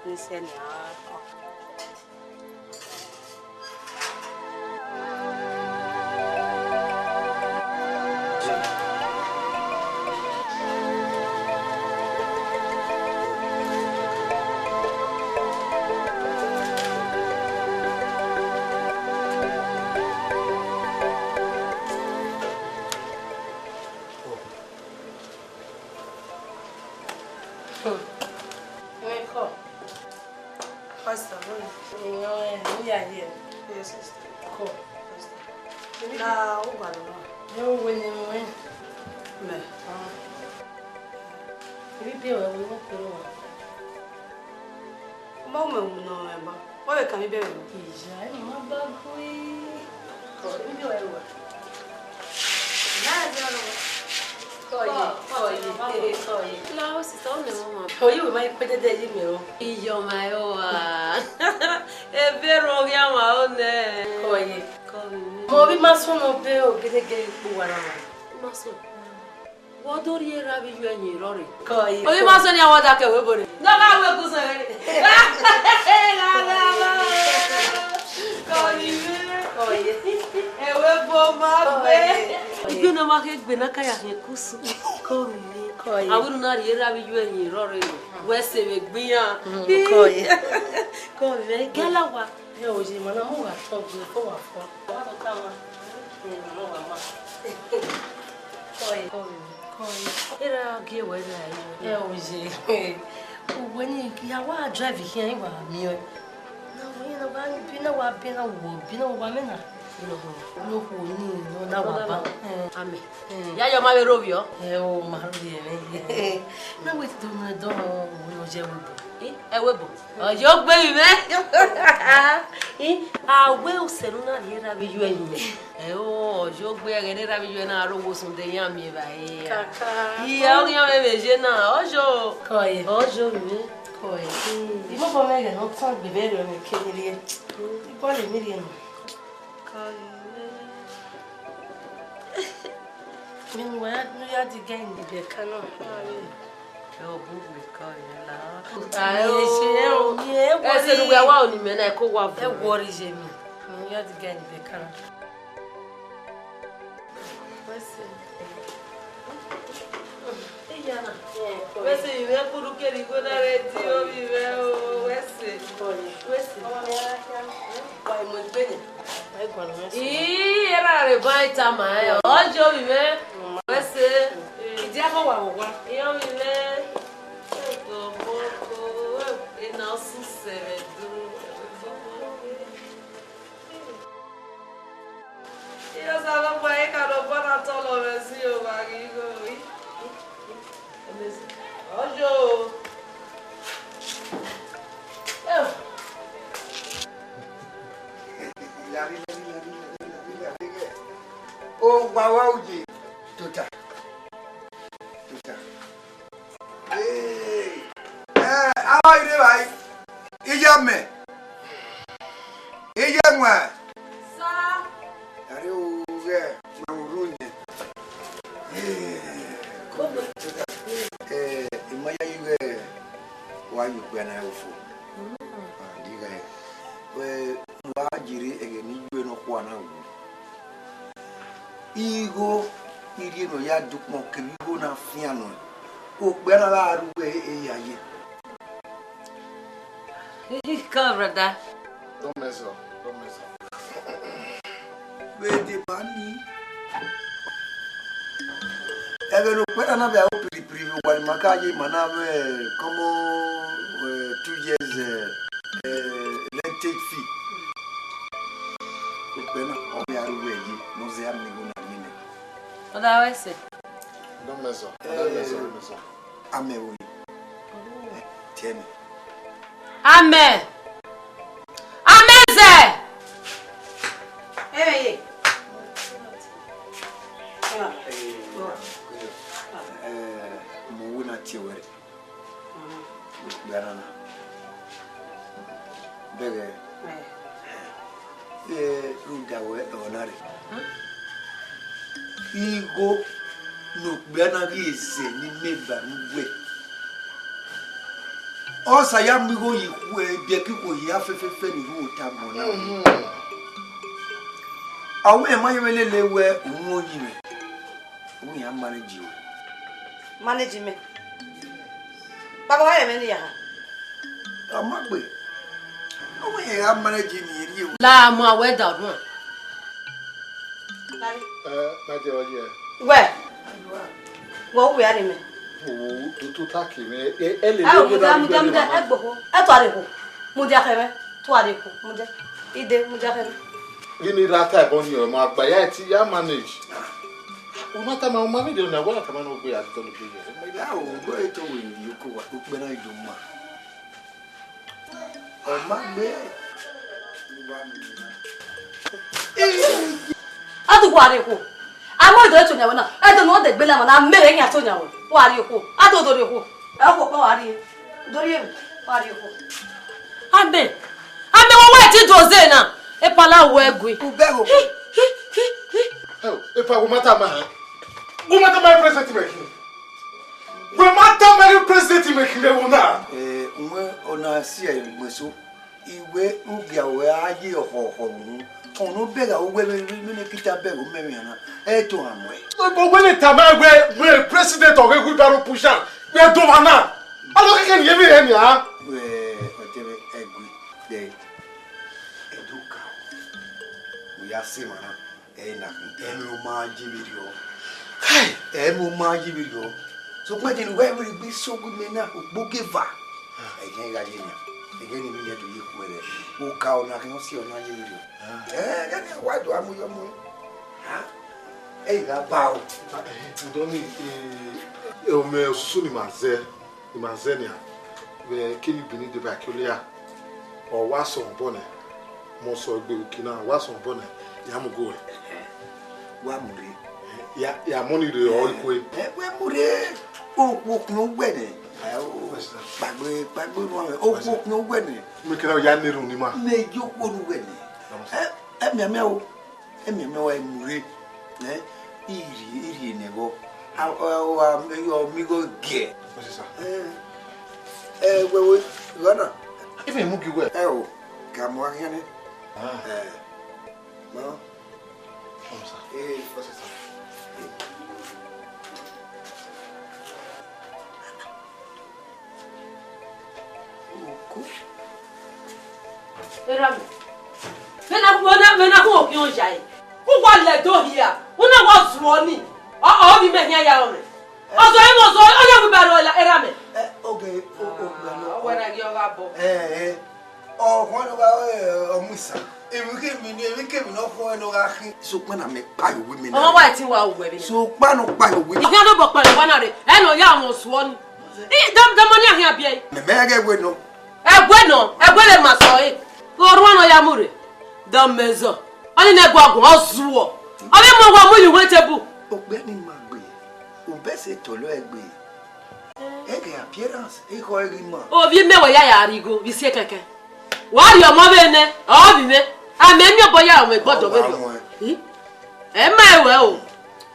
Ne sẹ ne a kọ. Hmm. Mwẹ kọ. Pastor, bro. Ìyẹn, ẹ, ní ayé ẹ. Yes, sister. Kọ. Pastor. Na, ó gbà lọ́wọ́. Ẹ ó wẹ ni mo ẹ. Mẹ. Ah. Ebi bí ọ̀rẹ́ wo ló pẹ̀lú wa? Ọ ma wu mẹ wu nọ ẹban, wẹ vbe kan vbe bẹghe nọ. Iya, ẹ ma ba gui. Kọ, ẹ ma ba gui. Kọ ye, kọ ye, kọ ye. La o sista, ọ mẹ wọn ma. Ọ ye wẹ ma ye kpẹdẹdẹ ye mẹ o. Iya, ọ ma ẹ o wa. Ebe rhọ ghi ama o nẹ. Kọ ye. Kọ ye. Mẹ ovbi ma sunu be o, gẹdẹgẹdẹ kpo wa na. Ma sunu. Wẹ do rhie erha vbe iye ẹyin rrọọ rre. Kọ ye. Ovbi ma sunu ya wẹ da ke wẹ bore. Ne ọ gha wẹ gu sẹ vbe. Kọ ye. Kọ ye. Ẹvbo ebo ma gbe. Igbe ne ọ ma ghe gbe na ka ya khian kusu. Kọ ye. Kọ ye. Avbe unu na rhie erha vbe iye ẹyin rrọọ rre. Wẹ sẹ vbe gbe iran. Mm, kọ ye. Kọ ye. Gala wa. Ẹ o, ye ma na mu gha tọ gbe, ko wa fọ. Wa do ka ma. Ẹ, ma wa ma. Kọ ye, kọ ye, kọ ye. Erha gie wẹ na ye. Ẹ o, ye. Uwẹ ni ya wa drive khian, I wa miẹn. Na wẹ na wa bi na wa bi na wo bi na wa mẹ na. No ho ni no na wa ba. Amen. Ya yo ma vbe rovbiọ. Ẹ o, ma rovbiẹ mwẹ. Na wẹ ti do na do wo no je wo. Ẹ wẹ bọ. Ọ yo gbe vbe mwẹ. I, a wẹ usẹ ne u na rhie erha vbe iye ẹyin. Ẹ o, ọ yo gbe ẹghẹ ne erha vbe iye na ro wo sunu de iran miẹn evbare. Kaka. Iye ọghe iran vbe vbe ye na, ọ yo. Kọ ye. Ọ yo vbe mwẹ. Kọ ye. I mobọ mwẹ ẹghẹ ne ọ tọn gbe vbe rriọ mwẹ kevbe rrie. I gualọ emwi rrie nọ. Kọ ye. Vbene uwa ya, ne u ya dẹ igẹn ni bẹka na, a vbe. Ẹ, obọ uwẹ kọ ye la. Ẹ, ẹ, ẹ, ẹ, ẹse ne uwa wa unu mẹ na, ẹ ko wa vu. Ẹ wọrọ iye mi. Ne u ya dẹ igẹn ni bẹka na. Wẹ sẹ. Iya na. Wẹ sẹ, ivbi mwẹ kpurhu kere igho na rre di ovbi mwẹ o, wẹ sẹ. Wẹ sẹ. Wa mu egbe nẹ. Ii, erha rre ban tama ẹn, ọ ye ovbi mwẹ. Wẹ sẹ. Idia kọ wa vbe owa. Iye ovbi mwẹ. Ego boko, ena ọsẹ sẹrẹ do. Iye Osanobua, I ka rhie obọ na tọlọ mwẹ si, o wa ghi gho. Ọ yo. Owa wa uye. Tota. Tota. Ee, ẹ, a wa rre evbare. Iye mẹ. Iye wan. Sa. Are o ghẹ, ma ru yẹn. Ee, ẹ, I ma yayi ghẹ wa ye okpia na ofo. A, ghi ghẹ. Wẹ, wa jiri ẹghẹ ne iye nọkhua na wu. Igho, irhi ne ọ ya dukpọn kevbe igho na fian nọ, okpia na gha ru wẹ eyaye. Come, brother. Don't mess up. Don't mess up. Vbe deba nii, ẹghẹ ne okpia na na vbe aro piripiri vbe owa ne ima ka ye, ima na mwẹ common, eh, two years, eh, eh, rentage fee. Okpia na, ọ vbe aro wẹ ye ne ọ zẹ amẹ igho na ye nẹ. Ọ da wẹ sẹ. Don't mess up. Don't mess up. Don't mess up. Amẹ vbe ori. Tie mẹ. Amẹ. Amẹ zẹ. Ẹ ye. Eh, mu uwu na tie wẹ rre. Okpia na na. Bẹghe. Eh, rhunmwuda wẹ ọ na rre. Igho ne okpia na ghi zẹ ne imẹ ba ne uwẹ. Ọ sa ya mu igho yi khuẹ, biẹ ke ikhuo hia fẹfẹfẹ ne u ru ota agbọn na. Mhm. A wẹ ma ye vbe lele wẹ u ru oyin mwẹ. Uwẹ iran manage ruẹ. Manage mẹ? Baba, wa ye mwẹ ne I ya ha? Ọ ma gbe. Uwẹ iran manage ni eri ewu. La mu awẹ da ọdun. Ẹ, ma jẹ ọ ye. Wẹ. Wẹ u wia ni mẹ. O, do to ta ke mẹ. Ẹ, ẹ lele. Ẹ, mudia, mudia, mudia, ẹ gboho. Ẹ tuare ho. Mudia khẹ mwẹ. Tuare ho. Mudia. Ide, mudia khẹ mwẹ. Vbene I ra ta ẹbọ ni, ọ ma gba ya ẹtin ya manage. U ma tama, u ma vbe de na, wa tama ne u gbe ya dọlegbe ye. Ya o, gbe eto wẹ ni yo ko wa, u kpẹ na i do ma. Ọ ma gbe. A tu wa re ko. A mo do eto nya wẹ na. Eto no de gbe na ma na mere nya to nya wẹ. Wa re ko. A do do re ko. Ẹ ko ko wa re. Do re wa re ko. Amen. Amẹ wa wa ti do ze na. Epa la wẹ gui. U bẹghe okhuo. Hi, hi, hi, hi. Ẹ o, epa, wo ma tama hẹ? Wo ma tama president mẹ khin? Wo ma tama president mẹ khin vbe wo na? Eh, uwẹ ọna si ẹ gbe so. Iwe ugia wẹ a ye ọkhọ ọkhọ unu. Ọna bẹghe uwẹ vbe, vbe, vbe ne kita bẹghe umẹ mwian na. Ẹ to han muẹ. Uwẹ vbe tama wẹ, wẹ president ọghe wheelbarrow pusher. Vbe do ma na. Alo keke ni ye vbe rẹ nia. Wẹ, ọtẹn mwẹ, ẹgui, de, ẹdẹ oka, u ya sẹ emwa na, ẹ na, ẹ mwẹ uma ye vberriọ. Kai, ẹ mwẹ uma ye vberriọ. Sokpan ẹdẹ ne uwa vbe gbe sẹ owa mẹ na, ogbogieva. Ẹghẹ gha ye nian, ẹghẹ ne emwi ya do ye khuẹrhẹ, oka ọna khian ọ si ọna ye vberriọ. Ẹ, ẹghẹ ne wa do a mu yọ mu. Ha? Ẹ i gha ba o. Udọni, eh, eh, ọmọ osusu ne ima zẹ, ima zẹ nian, vbe kevbe ibinideba ke ole ra, ọ wa sẹ obọ nẹ, mẹ ọ sẹ egbe uki na, ọ wa sẹ obọ nẹ, ya mu go ruẹ. Wa mu rre. Ya, ya mu ni rre ọ i kue. Ẹ, wẹ mu rre, okhuo khian uwẹ nẹ. Ẹ, o, kpaegbe, kpaegbe unu amẹ, okhuo khian uwẹ nẹ. Mẹ kẹrẹ ya ne erhunmwu ni ima. Mẹ ye okhuo ne uwẹ nẹ. Ẹ, ẹ mianmian o. Emianmian wa mu rre, ẹ, I rhie, I rhie ne ẹghọ. A, ọ, ọ, a, ọ miẹn igho giẹ. Yes, sir. Ẹ, ẹ, wẹ, wẹ, gha na. Even mu gi wẹ. Ẹ o, ka mu a khian nẹ. Ah. Ẹ, ma. Yes, sir. Ẹ, yes, sir. Oko. Erha mẹ. Vbene, vbene, vbene a hu okhian ya ẹre. U wa lẹ do hia. U na wa zuọ ni. Ọ, ọ vbe imẹ khian ya rọ mẹ. Ọ zọ emwi ọzọ, ọ ya vbe ba rọ la, erha mẹ. Ẹ, oge, o, o, o, ọ wẹ na ghi ọ gha bọ. Ẹ, ẹ. Ọ khuan ne ọ gha, ẹ, ọ mu isan. Emwi kemwi ni, emwi kemwi ne ọ khuan ne ọ gha khin. Sokpan na mẹ kpa ye owa mẹ na. Ọmọ wa ẹtin wa wẹ vbe. Sokpan ne ọ kpa ye owa. Ọ khian ne ọ bọ kpẹrẹ wa na rre. Ẹ nọ ya wọn zuọ ni. I, dam, dam, ọni a khian biẹ. Mẹ, mẹ ghẹ wẹ nọ. Ẹguẹ nọ, ẹguẹ vbe ma sọ ẹre. Orhuan nọ ya mu rre. Dam mẹ zọ. Ọni nẹ ẹguagun, ọ zuọ. Ọ vbe mu owa mu ye uwu table. Okpia ni ma gbe. U bẹsẹ tọlọ ẹgbe. Ẹghẹ appearance, ekhọe ghi ma. Ovbi mẹ wẹ ya ya rhie igho, vbe isi kẹkẹ. Wa rhie ọmọ vbe nẹ, ọ vbe mwẹ. A mẹ miẹn obọ ya ọmọ ẹgbọdọ vberriọ. Ẹ ma rẹn wẹ o.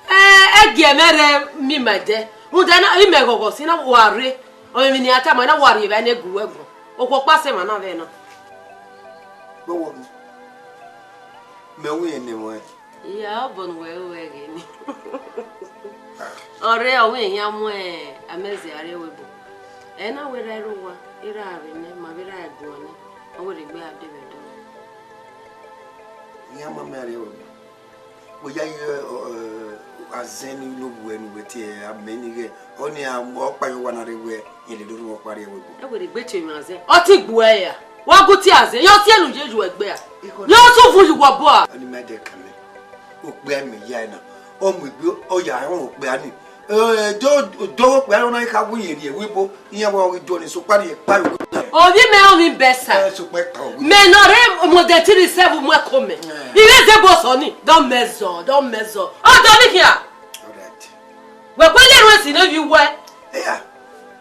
Ẹ, ẹ gie mwẹ rre miẹn ima ẹdẹ. Rhunmwuda na, imẹ ghọghọ si na wa rre. Ọmọ emwi ne a tama na wa rhie evba ne gu wẹ guan. Okhuo ọkpa sẹ emwa na vbe na. Gbọwọ, mẹ wẹ irẹn ne mwẹ. Iya, obọ ne uwẹ ru ẹghẹ ni. Ọre ọ wẹ iran mu amẹ zẹ a rrie ẹvbo ebo. Ẹ na wẹ erha i rre owa, erha vbe nẹ, ma vbe erha guan nẹ, ọ wẹ rhie egbe a de vbe ẹdẹ. Iran mu amẹ a rrie ẹvbo ebo. Wẹ ya ye, ọ, ọ, azẹn ni ne ovbuẹ ne uwẹ tie amẹ ni ghẹ, ọnii a, ọkpa ye owa na rre wẹ, irẹn lele orhu ọkpa rrie ẹvbo ebo. Ẹ wẹ rhie egbe tie emwi azẹn. Ọ te gbe uẹ ra? Wa gu tie azẹn, yọ tie ne u ye yu ẹgbẹ a. Yọ sẹ uvun ye uwa ọbọ a. Ọnii ma dẹ kan mẹ. Okpia mẹ ya na, ọ mu egbe, ọ ya rọnrọn okpia ni. Eh, do, do okpia na kha wu yẹn rrie ẹvbo ebo, iran wa ghi do ni, sokpan rhie ekpa ye uwu na. Ovbi mẹ, ovbi bẹsa. Eh, sokpan ekpa ye uwu. Mẹ ne ọ rre modern three seven mu ẹko mẹ. Eh. I vbe zẹ boss ọnii, dọ mẹ zọ, dọ mẹ zọ. Ọ dọ ni khian. All right. Wẹ kue le ruẹ si ne ovbi uwẹ. Eya,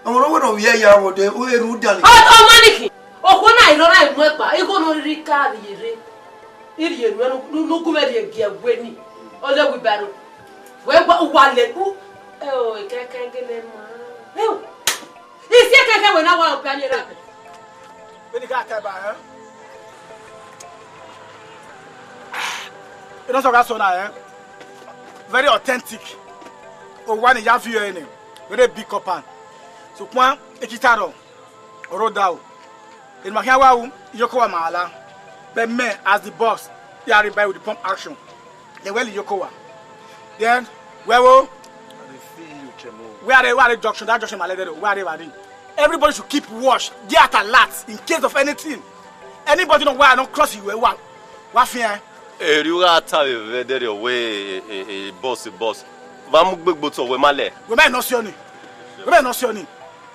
ọmwa ne ọ wẹ ne ọ vbiẹ ya vbe odẹ, u ghi rhunmwuda ni. Ọ, ọ ma ni khin. Okhuo na i rrọọ ra mu ẹkpa, igho ne ọ rhirhi ka vbe ye rre. I rhie nuẹn ne u gu mwẹ rhie gie ẹwe ni. Ọ le wheelbarrow. Wẹ wa, uwa le u. Ẹ o, ekẹkẹ gele ma. Ẹ o. Isi ekẹkẹ wẹ na wa okpia ni ra. Vbene I gha ta ẹe ba, eh? Enosa gha sọ na, eh? Very authentic. Owa ni ya viọ ẹre nẹ, very big compound. Sokpan, ekita rrọọ, ọ rre odaro. Eni ma khian wa ru, iyeke uwa ma la. But me, as the boss, I rhie ba with the pump action. Then wẹ la iyeke uwa. Then, wẹ wo. I dey feel you, Chemo. Wẹ a rre, wẹ a rre junction, that junction ma lẹ dẹ, wẹ a rre evba ni. Everybody should keep watch, dey at alert in case of anything. Anybody nọ wa nọ cross you, wa, wa fian. Erriọ u gha ta vbe vbe ẹdẹrriọ wẹ, e, e, e, boss, e, boss. Vbe a mu gbegbe otọ wẹ ma lẹ. Wẹ ma nọ siọ ni. Wẹ ma nọ siọ ni.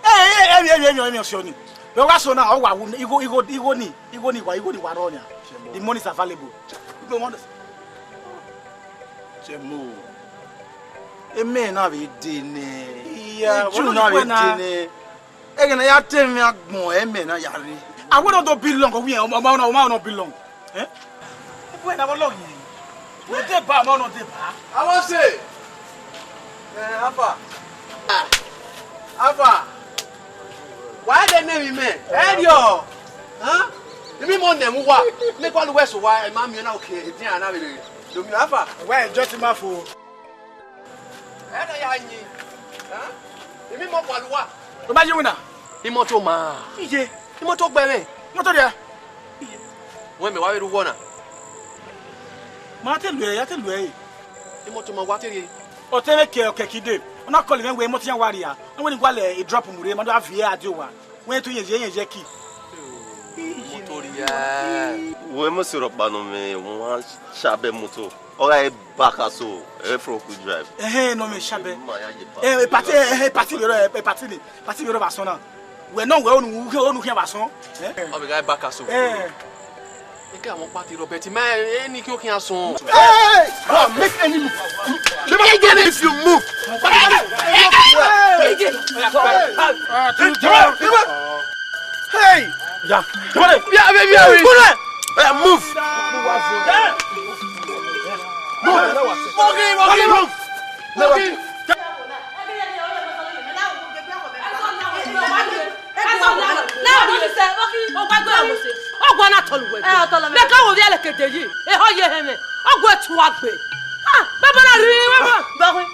Ẹ, ẹ, ẹ, emwi, emwi, emwi, emwi ọsiọ ni. Vbe ọ gha so na, ọ wa wu igho, igho, igho ni, igho ni wa, igho ni wa rrọọ nian. The money is available. You don't want this. Chemo. Emẹ na vbe de nẹ. Iya, Ju na vbe de nẹ. Ẹghẹ ne a ya te emwi agbọn, emẹ na ya rre. Awẹ nọ do belong, ọ wian, ọma, ọma, ọma nọ belong. Eh? Wẹ na wọ lọ yẹn. Wẹ de ba, ọma nọ de ba. Awọ se. Eh, Alpha. Alpha. Wa de ne emwi mẹ. Ẹ riọ. Huh? Imi mo nẹ mu wa. Ne kwa lu wẹ so wa, ẹ ma miẹn na oke, edian na vbe do mi Alpha. Wẹ just ma fo. Ẹ na ya yin. Huh? Imi mo kwa lu wa. Ọ ma ye winna. Imoto ma. Iye. Imoto gbẹ mwẹ. Imoto dia. Wẹ mẹ wa vbe rre uwọ na. Ma te lu ẹ, ya te lu ẹ. Imoto ma wa te rhie. Ọ te vbe ke ọkẹkide. Ọ na call mwẹ wẹ imoto iran wa rria. Ọ wẹ ne I gualọ e drop mu rre, ma do a viẹ a die owa. Wẹ to yẹn ye, yẹn ye ki. Imoto rria. Wẹ mo se rhọkpa nọ mwẹ, wa shabẹ moto. Ọ gha e back aso, e front wheel drive. Ẹhẹn, nọ mwẹ shabẹ. Ma ya ye back. Eh, e party, eh, eh, party vbe rrọọ, eh, party ni, party vbe rrọọ vbe asọn na. Wẹ nọ wẹ onu, onu khian vbe asọn. Eh? Ọ vbe gha e back aso. Eh. Eke àwọn party rọ bẹti ma, eh, ni khian khian asọn. Hey! Bro, make any move. If you move. Hey! Hey! Yeah. Come on. Yeah, yeah, yeah, yeah. Hey, move! Move! Move! Move! Ọgua na tọlọ uwẹ. Ẹ, ọ tọlọ mẹ. Mẹ ka wo vbiẹ leke de yi. Ehọ ye hẹ mwẹ. Ọgua ẹtu wa gbe. Ah, baba na rhie mwẹ ma. Bọkhin.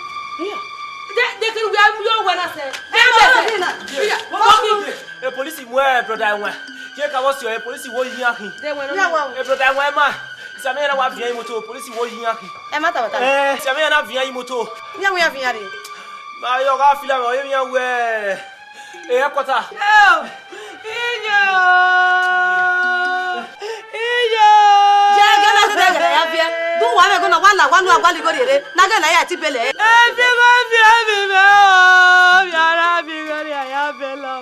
De, de kiri wia yo wẹ na sẹ. Ẹ, bọkhin. Iya, bọkhin. E police mu ẹ brother ẹwaẹn. Ye ka vbọ si ọre, police wo yi iran khin. De wẹ nọ. E brother ẹwaẹn ma. Isamẹ na wa viẹ imoto, police wo yi iran khin. Ẹ ma ta wẹ ta. Eh, isamẹ na viẹ imoto. Iran wẹ ya viẹ re. Ma yo gha fila ma, ye iran wẹ. Eh, headquarter. Yo. Iyo. Iyo. Je gele gele gele ya viẹ. Du wa mẹ gona wa la wa nu agba ligho rere. Na gele ya ti bele. E ti ma viẹ mi mẹ o. Mi ara mi gele ya bele.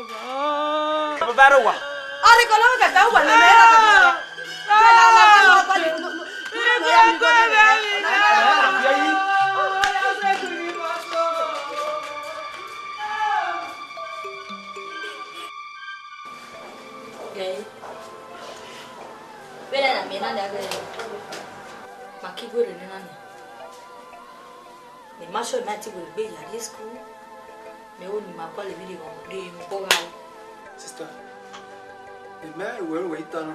Baba rẹ owa. Ọrikọ lọ kẹkẹ wẹ nẹ mẹ. Vbene a miẹn na nia, ma ke iwere nena nia. Mẹ ma sure ma te wẹ egbe ya rrie school. Mẹ ho ne ima gualọ emwi rre vbe ọmọ rre vbe obọ gha re. Sister, mẹ ma rẹn wẹ ru wẹ i ta na.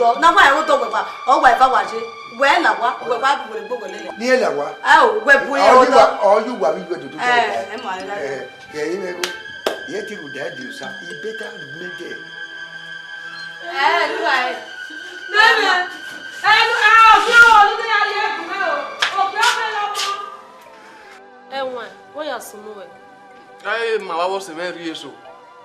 odọ, na wa ẹre odọ wẹ wa, ọ wa eva wa ye. Wẹ la wa, wẹ wa bu wẹ gbe wẹ lele. Ni ẹ la wa. Ẹ o, wẹ bu Ọ ye odọ. wa, ọ ye wa vbe iye dodo. Ẹ, ẹ ma la. Ẹ, ẹ, ẹ, ẹ, ẹ ti rhunmwuda ẹdẹ osa, I better remain there. Ẹ, lu wa ẹ. Nene, ẹ, lu, ẹ, ọ fi ọ, lu de ya ye ẹgumẹ o. Ọ fi ọ fẹ lọ mọ. Ẹwaẹn, wẹ ya sunu wẹ. Ẹ ma wa vbọ sẹ mwẹ rhie eso.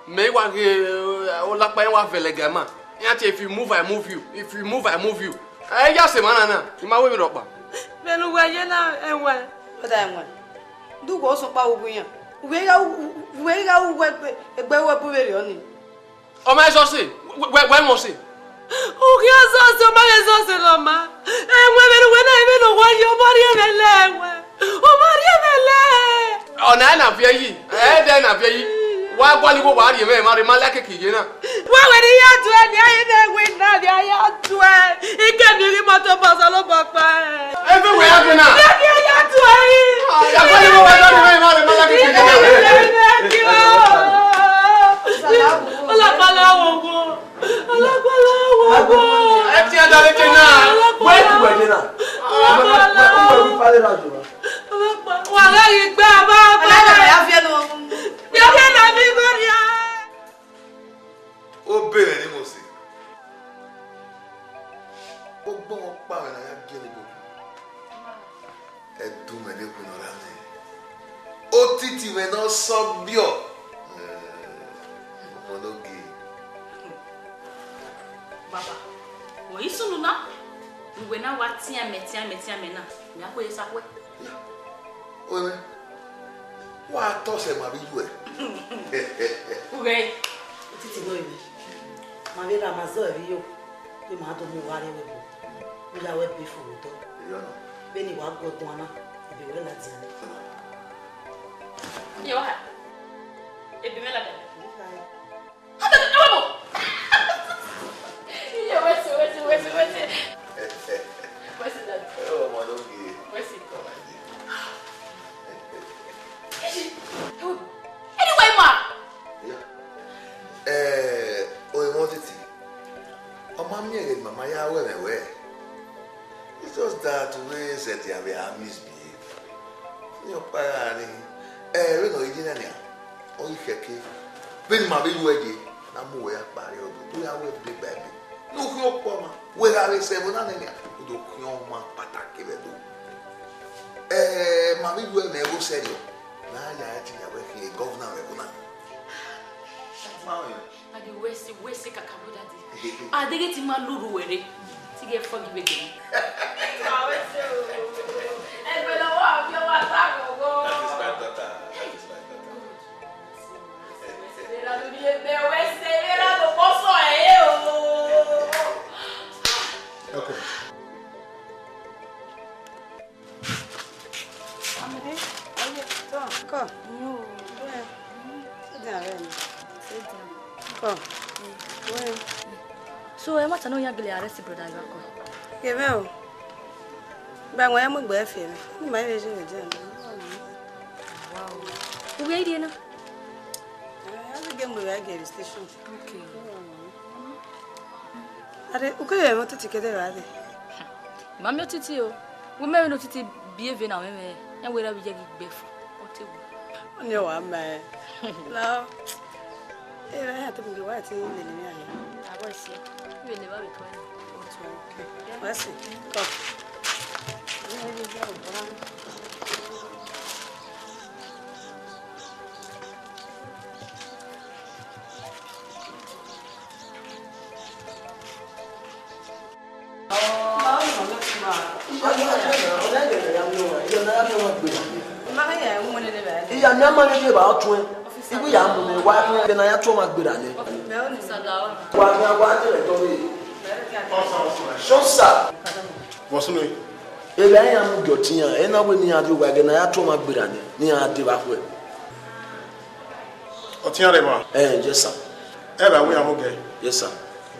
Mẹ i wa ghe, eh, olakpa i wa vẹlẹ ga ma. Iran tie, "If you move, I move you. If you move, I move you." Ẹ ya sẹ emwa na na, I ma wẹ emwi rhọkpa. Vbene uwẹ ye na, ẹwaẹn. Brother ẹwaẹn, do wẹ osọkpa vbe uwu iran. Uwẹ gha, uwẹ gha uwẹ egbe, egbe wẹ bu vberriọ ni. Ọ ma zọ sẹ, wẹ, wẹ, wẹ mọ sẹ. Okhian zọ sẹ, ọ ma vbe zọ sẹ lọ ma. Ẹwaẹn, vbene uwẹ na, vbene uwẹ ye, ọ ma rhie mwẹ lẹ ẹwaẹn. Ọna ẹre na viẹ yi, ẹdẹ na viẹ yi. Wa gualọ igho, wa rhie mwẹ emwa rre, ma la keke iye na. Wa wẹ ne I ya tuẹ, ne a ye mwẹ wẹ na, ne a ya tuẹ. I ke miẹn ghi moto bus Osanobua kpa. Everywhere I go now. Ne a ya tuẹ yi. Ya gualọ igho, wa rhie mwẹ emwa rre, ma la keke iye na. Ọlọkpa la wo wo. Ọlọkpa la wo wo. Ẹ tiẹn da leke na. Wẹ ku wẹ je na. Wẹ ku wẹ wi pale na jo. Wa gha ghi gbe aba ọkpa. Ọlọkpa la ya viẹ nọ. Ya viẹ nọ mi gori a. Obere ni Mosi. Ogbọn ọkpa mwẹ na ya gie ne igodo. Ẹdun mwẹ ne ekhue nọ ra mwẹ. Otiti mwẹ ne ọ sọ biọ. Eh, ọmọ ne ogie. Baba, wẹ i sunu na, uwẹ na wa tian mẹ, tian mẹ, tian mẹ na, mẹ a kue ye sa khuẹ. Wẹ mwẹ, wa tọ sẹ ma vbe iyuẹ. Ughẹ, otiti nọ emwi, ma vbe ra ma zẹ ẹre yo, vbe ma do mu uwa rre ẹvbo, u ya wẹ ebe fo vbe odọ. Eyọ nọ. Vbene I wa gu ẹguan na, ebe wẹ ladian. Miẹn wa, ebe mwẹ ladian. Iye, wẹ si, wẹ si, wẹ si, wẹ si. Wẹ si, Daddy. Ẹ, ọmọ ne ogie. Wẹ si. Come on, dear. Anyway, ma. Yeah. Eh, o emọ titi. Ọ ma miẹn ẹghẹ ne mama ya ru ẹmwẹ wẹ. It's just that we zẹdẹ avbe a misbehave. Ni ọkpa ra ni, eh, vbene ọ ye na nian, ọ ghi khẹke. Vbene ima vbe ru ẹe ye, na mu wẹ ya kpa rrie ọdọ, do ya wẹ ebe ba ebe. Ne u khian ọkpa ọmwa, wẹ gha vbe sẹ ẹvbo na nẹ nian, u do khian ọmwa kpataki vbe ẹdẹ. Eh, ma vbe ru ẹmwẹ ẹvbo sẹrriọ, ne a ya ẹtin ya wẹ khian governor vbe ẹvbo na. Ma rẹn. Daddy, wẹ si, wẹ si kaka bro, Daddy. A deghẹ te ima lurhu ruẹ rre, te I ghẹ fọ ghi vbe gbe. Ẹgbẹe ne ọ wa viọ, wa ta ghọghọ. That is my daughter. That is my daughter. Good. Vbe ra do rhie ebe, wẹ si, vbe ra do kpọsọ ẹre o. Okay. Kọ. Kọ. So, ẹmwata ne ọ ya gele arrest brother Ivakọ? Kevbe o. Ba wọn ya mu egbe fi ẹre. Ni ma rẹn ye vbe dia. Wow. Uwẹ i rhie na? Eh, a ghi mu vbe a ghe vbe station. Okay. Are, u keghi mwẹ otiti kede vbe a ghe? Ma miẹn otiti o. Wẹ mẹ vbene otiti biẹ eve na mwẹ mwẹ, iran wẹ ra vbe iye ghi gbe ẹfo. Ọ te wu. Ọni ọ wa ma ẹn. La, e ra ya te mu ghe wa te lele mwẹ aye. Abo esi. Vbe lele vbe tuẹ. Ọ tuẹ. Wẹ si. Kọ. Iya, mi a ma ne ye ba ọtuẹn. Ibi ya mu ne wa ne na ya tuọ ma gbera nẹ. Wa ni a wa de ẹdọ re. Sọ sa. Vbọ sunu? Ebe a ya mu gie ọtiẹn, ẹ na wẹ ne iran rrie owa ẹghẹ ne a ya tuọ ma gbera nẹ, ne iran de vbe akhuẹ. Ọtiẹn rre emwa? Eh, yes, sir. Ẹ vbe a wẹ iran mu gẹ? Yes, sir.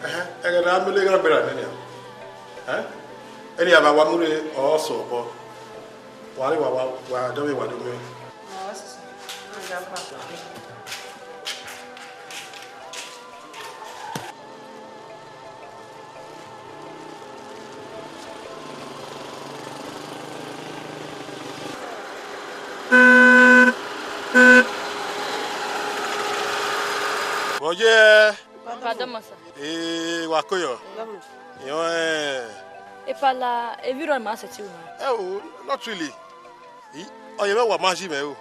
Ẹhẹn, ẹghẹ ne a miẹn ọleghan gbera nẹ nian. Ẹn? Ẹni a vbe a wa mu rre, ọ sẹ obọ. Wa rre wa, wa, wa dọvbe wa do miẹn. Vbọ ye? Papa Dọmọsa. Ee, wa koyọ. Dọmọ. Yọ, eh. Epala, evbi rọ ma sẹtin ru na? Ẹ o, not really. I, ọ ye mwẹ wa ma yi mwẹ o.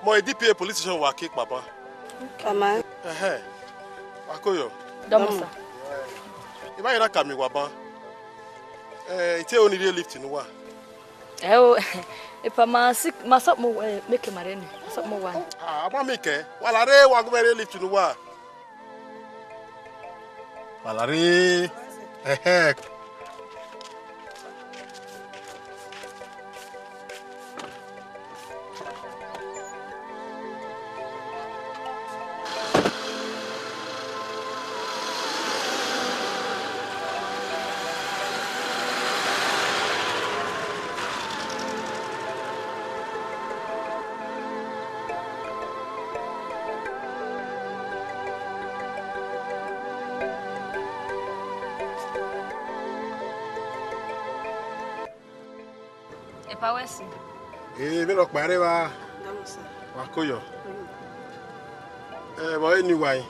Mọ D P A police station wa ke kpa ban. Kama. Ẹhẹn. Wa koyọ. Dọmọsa. I ma ye na ka miẹn wa ban. Eh, I te oni rhie lift ne uwa. Ẹ o, epa ma si, ma sọ mo, eh, meke ma rẹ ni, ma sọ mo wa ni. Ah, a ma meke, wa la rre wa gu mwẹ rhie lift ne uwa. Wa la rre. Ẹhẹn. Epa wẹ si. Ee, vbene ọ kpa rre evba. Dama sir. Wa koyọ. Mm. Eh, vbọ eni wa yi?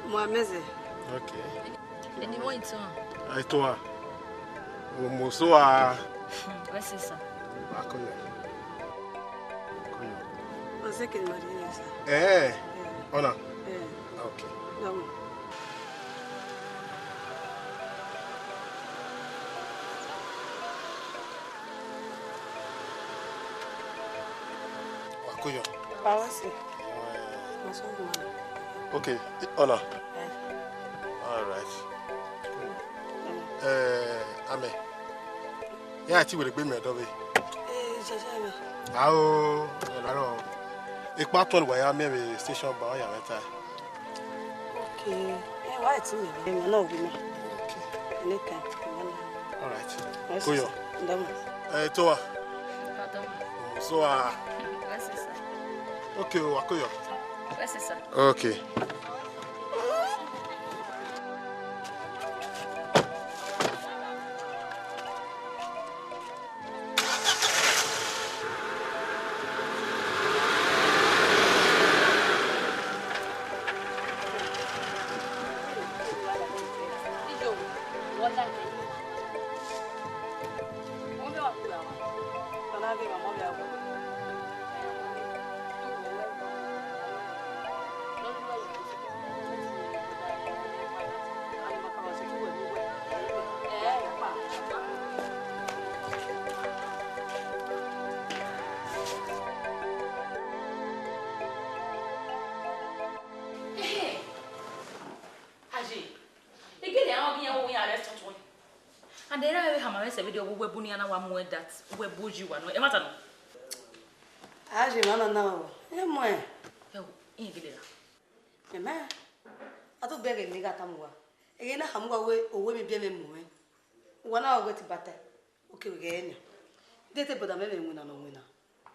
Mu amẹ zẹ. Okay. Eni vọ ituan? Ituan. Omoso a. Wẹ si sir. Wa koyọ. Koyọ. Ọ zẹ ke ma di sir. Eh. Eh. Ọna. Eh. Okay. Dama. Wa koyọ. Epa wẹ si. Eh. Ọna. Okay, ọna. Eh. All right. Eh, amẹ. Ya ti were gbe mẹ dọvbe. Eh, jẹjẹ mẹ. Ao, ẹ la rọ. Ekpa tuẹn wa ya miẹn vbe station ba, ọ ya mwẹ ta. Okay. Eh, wa ti mẹ. Ẹ ma na wu mẹ. Okay. Anytime. All right. Koyọ. Dama. Eh, to wa. Pardon. So, ah. Wẹ si sir. Okay, wa koyọ. Wẹ si sir. Okay. Ehe, Aye, igele a ghi yan wo yan arrest tuẹ. And erha vbe hama mwẹ sẹ vbe de, ọ wẹ bu ne iran na wa mu ẹn that, wẹ bu yi wa nọ, ẹmwata nọ. A ye emwa na na o, ẹ muẹn. Ẹ wo, iran gele ra. Mẹ ma, a do bẹghe ne I gha tama uwa. Eghe na khama uwa wẹ, owa emwi biẹ mwẹ mu mwẹ. Uwa na wẹ te I ba tae, okevbe ghẹ nian. De te brother mwẹ mwẹ winna ne ọ winna.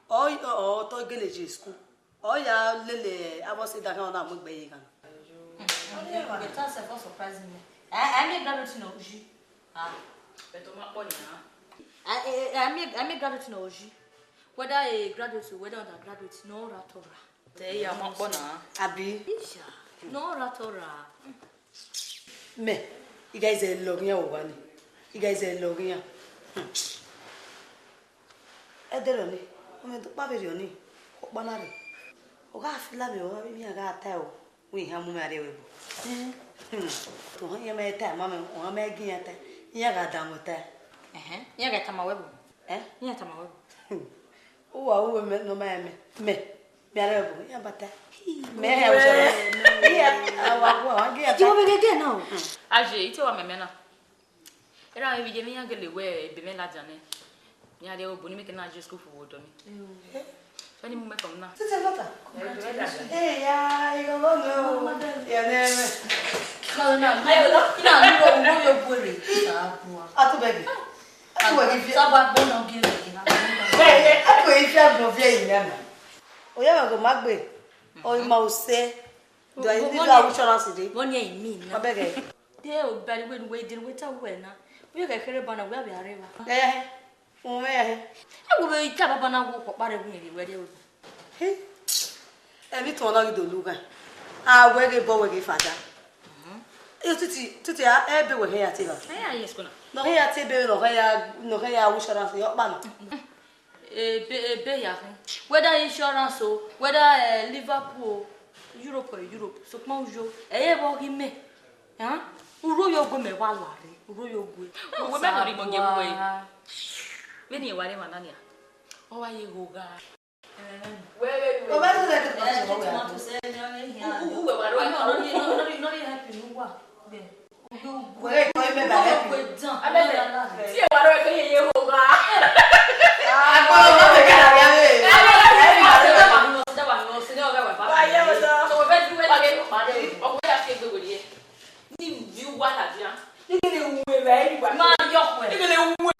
Ọ, ọ, ọ tọ gele ye school. Ọ ya lele avbe ọse da khian, ọ na mu egbe ye eghan na. But that's a for surprising me. I, I made graduate no uji. Ah, but ọ ma kpọ nian. I, I, I made, I made graduate no uji. Whether a graduate or whether undergraduate, no ra to ra. Te ya ma kpọ na. Abi? Isha, no ra to ra. Mẹ, I gha zẹ lọghe iran vbe owa ni. I gha zẹ lọghe iran. Ẹdẹrẹ ọnii, ọ mwẹ do kpa vberriọ nii, ọkpa na rre. Ọ gha fila mwẹ, ọ gha vbe iran gha tae o, wẹ iran mu mwẹ arriọ vbe ebo. Hmm. Te ọ họn iran ma tae, ma mwẹ, ọ họn ma gie iran tae, iran gha danmwẹ tae. Ẹhẹn, iran gha tama wẹ ebo? Ẹ? Iran tama wẹ ebo? Uwa ru mẹ ne ọ ma rẹn mẹ, mẹ, mẹ arriọ vbe ebo, iran ba tae. Mẹ hẹ ọsọ rẹ. Iran, a wa gu, a wa gie iran tae. Iwọ vbe ghe gẹ na o. Aye, ite wa mẹmẹ na. Erha mwẹ vbe iye mwẹ iran gele wẹ ebe mwẹ ladian nẹ. Iran rhie obo ne imẹ ke na je school fo vbe odọ ni. Fẹ ne I mu mẹ tọn na. Titi mọta. Ee ya, igho vọ nọ. Ya ne mwẹ. Ina lu owo yo bu ere. Atubẹghi. Atuwẹ ghi fi. Saba gbọna ogie rẹ. Atuwẹ ghi fi agbọn viẹ yi nẹ na. Oyẹ mwẹ ghe ma gbe. Ọ ma use. Do I need to have insurance today? Vbọ ni ẹ i mean na? Ọ bẹghe. De o bẹre wẹ ne uwẹ, de ne uwẹ ta wẹ na. Uwẹ ghẹ kherhe ba na, uwẹ a vbe a rre evba. Ẹ, u mwẹ ẹ. Ẹ wo vbe ita baba na wo kpọkpa rẹ wu rhie wẹ rrie ru. Hi. Emwi tuọn na ghi do lu ghan. A wẹ ghe bọ wẹ ghe fada. Titi, titi, a, ebe wẹ hẹ ya te evba. Ẹ ya yes kona. Nọ hẹ ya te ebe, nọ hẹ ya, nọ hẹ ya wu insurance yọ kpa nọ. Ebe, ebe ya khin. Whether insurance o, whether, eh, Liverpool o, Europe o, Europe. Sokpan uyo, ẹ i re vbe ọ ghi mẹ. Hẹn? Urhu yo gue mẹ wa la rre, urhu yo gue. Wẹ mẹ nọ rhie mọ gie vbe uwẹ. Vbene wa rre emwa na nia, ọ wa ye gho gha. Wẹ vbe ru. Ọ ma sẹ lẹke ma sẹ wẹ. Uwẹ wa rọ. Nọ rhie, nọ rhie, nọ rhie help you wa. Wẹ kọ ime ba help you. Abẹ, ti ẹ wa rọ ke ye ye gho gha. Agbo ma be ka ya we. Wa ye o so. So wẹ vbe du wẹ lage pa de. Ọgbo ya fi egbe wẹ ye. Ni vbi uwa ladian. Igele uwe vbe ẹri wa. Ma yọ khuẹ. Igele uwe.